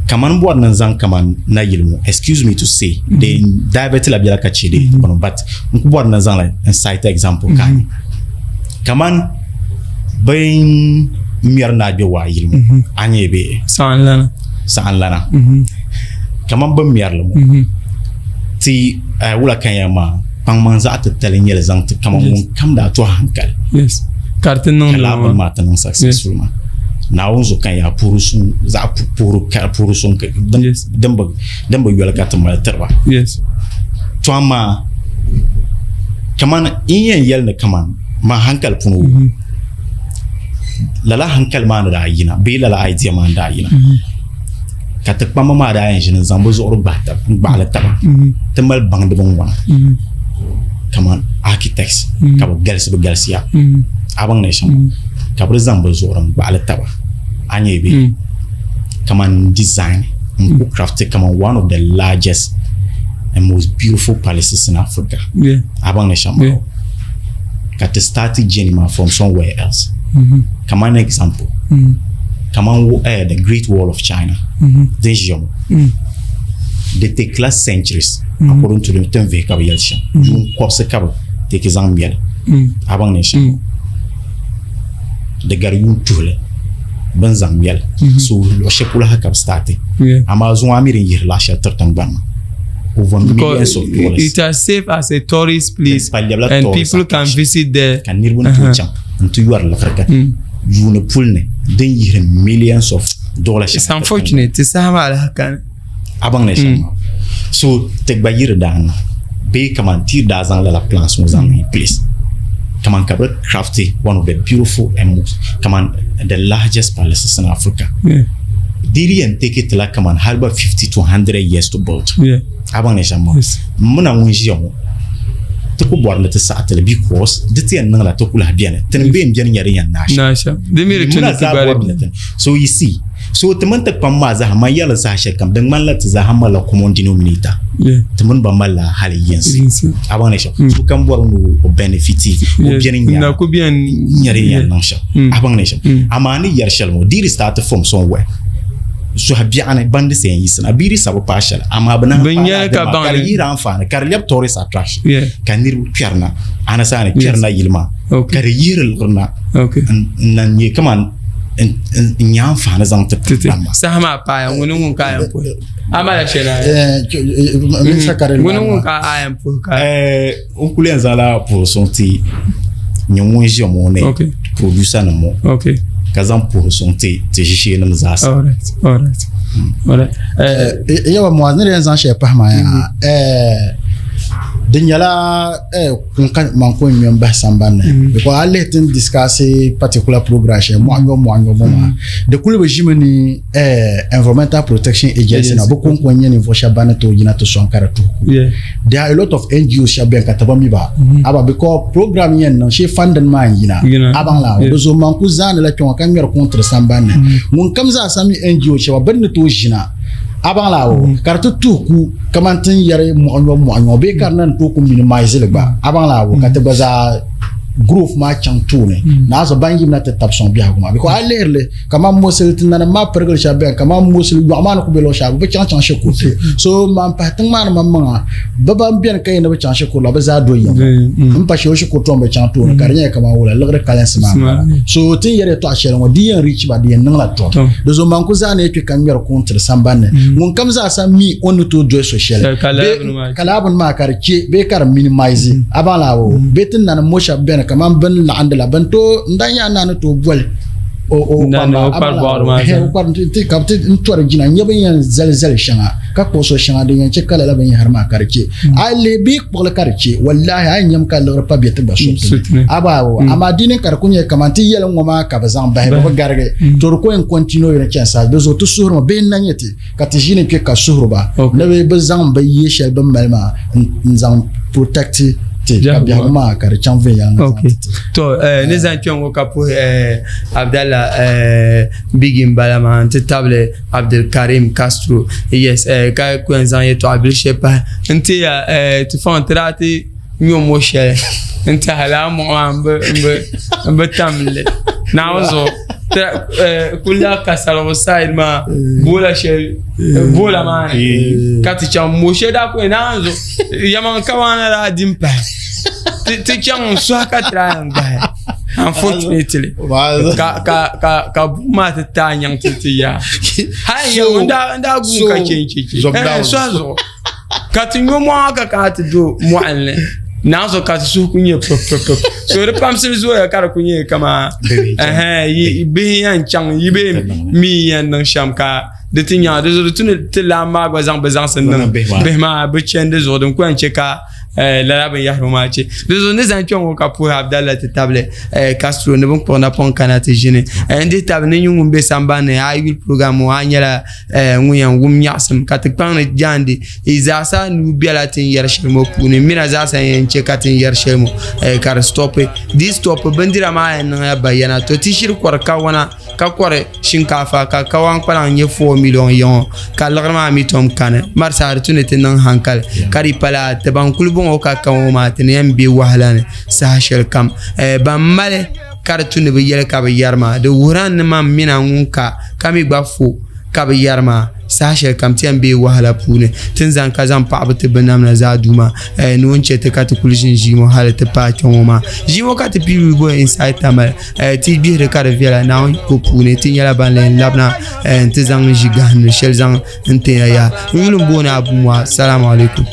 S4: Kaman m bɔri ni n zaŋ kaman nayili ŋɔ excuse me to say di divert la biɛla ka che di bini but n ku bɔri ni n zaŋli n cite example ka a nya kaman bin ŋmɛri ni a gbe waa yili ŋɔ a nya bee saɣinlana kaman bin ŋmɛrili ŋɔ ti wula ka yɛn maa kpaŋmaŋ zaɣ titali n nyɛli zaŋ ti kaman ŋun kam daa tɔhi hankali
S3: ka di ti niŋ
S4: ka laa bini maa ti niŋ successful maa Naawuni zuɣu ka yaa puhiri suŋ zaɣ puhiri ka puhiri suŋ din bi yoli ka ti mali tiriba to amaa kaman n yɛn yɛli ni kaman ma hankali puni o lala hankali maa ni daa yina bee lala idea maa ni daa yina ka ti kpamba maa daa yɛn ʒini n-zaŋ bɛ zuɣuri gbahi taba n-gbaɣili taba ti mali baŋdiba n-ŋɔna kaman architects ka bɛ galisi bɛ galisiya a baŋ ni shɛm ka bɛ di zaŋ bɛ zuɣuri n-gbaɣili taba a nya bee kaman design n-ku craft kaman one of the largest and most beautiful palaces in Africa a baŋ ni shɛm maa ka ti start journey maa from somewhere else kaman example kaman the Great Wall of China din ʒiya ŋɔ di take la centuries according to tin vihi ka bi yɛli shɛm yuun kɔbisi ka bi take zaŋ mɛli a baŋ ni shɛm di gari yuun tuhili bin zaŋ mɛli so luɣu shɛli polo ha ka bi start amaa zuŋɔ a mi din yihiri laɣ shɛli tiri tingbani maa over millions of dollars.
S3: It has served as a tourist place and people can visit there.
S4: Ka niriba ni tooi chaŋ n-ti yɔri liɣiri ka yuuni puli ni din yihiri millions of dollars.
S3: It's unfortunate ti saha maa lahi kani.
S4: A baŋ ni shɛm maa. So ti gba yi di daa niŋ bee kaman ti daa zaŋ lala plans ŋɔ zaŋ niŋ in place kaman ka bɛ crafti one of the beautiful and most kaman the largest palaces in Africa. Di di yɛn take ti la kaman hali gba 50 to 100 years to build. A baŋ ni shɛm maa. M mina ŋun ʒiya ŋɔ ti ku bɔri ni ti saɣi ti li because di ti yɛn niŋla ti ku lahi beni. Tini bee m-beni nya din yɛn naai shɛm. Muna zaa bɔri ni ti So you see, so ti mini ti kpam maa zaa man yɛli saha shɛli kam di ŋmanila ti zaa malila common denominator. Ti mini ba malila hali yinsi. A baŋ ni shɛm. So kam bɔri ni o benefit o beni nya nya din yɛn niŋ shɛm. A baŋ ni shɛm. Amaa ni yɛri shɛli ŋɔ di di start from somewhere. Suhi biɛɣuni bandi sa yɛn yiɣisina bee di sa bi paai shɛli amaa bɛ naan paai laa dini maa ka di yihiri anfaani ka di lɛbi tourist attraction ka niriba kpɛrina anasaani kpɛrina yili maa ka di yihiri liɣiri na n na nyɛ kaman n nyɛ anfaani zaŋ ti tiŋgbani maa.
S3: Saha maa paaya ŋuni ŋun ka a yɛn puhi a mala shɛli a ŋuni ŋun ka a yɛn puhi ka
S4: n kuli yɛn zaŋla puhiri suŋ ti nyɛ ŋun ʒiya ŋɔ ni producer nim ŋɔ ka zaŋ puhiri suŋ ti ti ʒisheenim zaa sa.
S5: Yawa Muaz ni di yɛn zaŋ shɛli pahi maa yaa di nyɛla kun ka man ko ŋmɛ n bahi sambanni mm-hmm. because a lihi tin discuss particular program shɛli mɔɣu nyɔbu mɔɣu nyɔbu maa mm-hmm. di kuli bi ʒimi ni environmental protection agency na bi konko n nyɛ ninvuɣu shɛba ban ni tooi yina ti sɔŋ ka di tuhi ku there are a lot of NGOs shɛba bɛni ka ti bi mi ba mm-hmm. aba because program yɛn niŋ shee funding maa n yina a baŋ la di zuɣu man ku zaani la kpɛŋɔ ka ŋmɛri kuŋ tiri sambanni ŋun kam zaa sa mi NGO shɛba bini ni tooi ʒina a baŋ la o ka di ti tuhi ku kamani ti ni yɛri mɔɣu nyɔbu mɔɣu nyɔbu bee ka di na ni tooi ku minimize li gba a baŋ la o ka ti gba zaa growth maa chaŋ tooni naa zuɣu ban yimina ti tabi sɔŋ biɛhigu maa because a lihiri li kamani mosili ti nanim maa pirigili shɛba bɛni kamani mosili yɔɣu maa ni ku be luɣu shɛli bɛ bi chaŋ chaŋ shikuruti so man pahi tiŋ maa ni maŋmaŋa bɛ ban bɛni ka yi ni bi chaŋ shikuru la bɛ zaa do yiŋ m pa shee o shikuru tom bi chaŋ tooni ka di nyɛla kamani wula liɣiri kalinsi maa m-bala so ti ni yɛri yɛtɔɣa shɛli ŋɔ di yɛn reach ba di yɛn niŋla tom di zuɣu man ku zaa ni kpe ka ŋmɛri kuŋ tiri sambani ni ŋun kam zaa sa mi o ni tooi doli so shɛli ka laa bini maa ka di che bee ka di minimize a baŋ la bee ti nanim mo shɛba bɛni kamani bini laɣindi la bini tooi n dan yaa naa ni tooi boli o o kpamba ka bi ti n tɔri jina n nyɛ bin yɛn zali zali shɛŋa ka kpuɣi so shɛŋa din yɛn chɛ ka lala binyahari maa ka di chɛ a yi lihi bɛ yi kpuɣili ka di chɛ walahi a yi nyɛmi ka liɣiri pa bɛ ti gba suriti ni a ba amaa di ni ka di ku nyɛ kamani ti yɛli ŋɔ maa ka bi zaŋ bahi bi bi garigi to di ko yɛn continue yɛn chɛni saha di zuɣu ti suhurimi bee n na nyɛ ti ka ti ʒini kpɛ ka suhuri ba ni bi bi zaŋ bi yɛ shɛli bin mali maa n zaŋ protect ti ka biɛhigu maa ka di chaŋ viɛnyɛlinga zaŋ ti ti.
S3: To ni zaŋ kpɛ ŋɔ ka puhi Abdallah Bigi n bala maa n ti tabili Abdulkarim Castro yes ka ku yɛn zaŋ yɛltɔɣa bili shɛli pahi n ti ya ti faŋ ti daa ti nyo mo shɛli n tiɛha laa mɔɣu maa n bi tam li Naawuni zuɣu kuli la kasaligu side maa boola shɛli boola maa ni ka ti chaŋ mo shɛli daa kuli Naawuni zuɣu yɛmaŋ kawaana daa di m pahi ti chaŋ n suhi ka try n gbahi unfortunately ka ka ka ka buɣum maa ti taai nyaŋ ti ti yaa hali n daa guun ka chɛ n chɛ chɛ suhi zuɣu Ka ti nyo mɔɣa ka kana ti do mɔɣili ni naanzuhi ka ti suhu ku nyɛ pipipip so di pamsili zooya ka di ku nyɛ kaman bihi yɛn chaŋ yi bee mi yɛn niŋ shɛm ka di ti nyaŋ di zuɣu di tu ni ti laamba maa gba zaŋ bi zaŋsi niŋ bihi maa bi chandi zuɣu din ku yɛn chɛ ka lala binyahari maa chɛ di zuɣu ni zaŋ kpɛŋ ŋɔ ka puhi Abdallah ti tabili Castro ni bin kpuɣi napɔŋ kana ti ʒini n dihi tabili ni nyin ŋun bɛ sambani ni a yi yuli program ŋɔ a nyɛla ŋun yɛn wum nyaɣisim ka ti kpaŋ ni jaandi yi zaasa nuu bela ti ni yɛri shɛli ŋɔ puuni mina zaasa n-yɛn che ka ti ni yɛri shɛli ŋɔ ka di stɔpi di stɔpi bindira maa yɛn niŋya bayana to ti shiri kɔri kawana ka kɔri shinkaafa ka kawan kpalaŋ nyɛ 4 million yaŋɔ ka liɣiri maa mi tom kani marisa di tu ni ti niŋ hankali ka di pala ti ban kuli bɔŋɔ ka kaŋɔ maa ti ni yɛn be wahala ni saha shɛli kam ban mali ka di tu ni bi yɛli ka bi yɛri maa di wuhira ni man mina ŋun ka ka mi gba fo ka bi yɛri maa saha shɛli kam ti yɛn be wahala puuni ti ni zaŋ ka zaŋ paɣaba ti binnamda zaa Duuma ni o ni chɛ ti ka ti kuli ʒini ʒii ŋɔ hali ti paai kpɛ ŋɔ maa ʒii ŋɔ ka ti piigi go inside Tamale ti gbihiri ka di viɛla Naawuni yiko puuni ti nyɛla ban lee labina n ti zaŋ ʒi gahindili shɛli zaŋ n tin ya yaha n yuli n booni Abu Muaz. Salamu alaikum.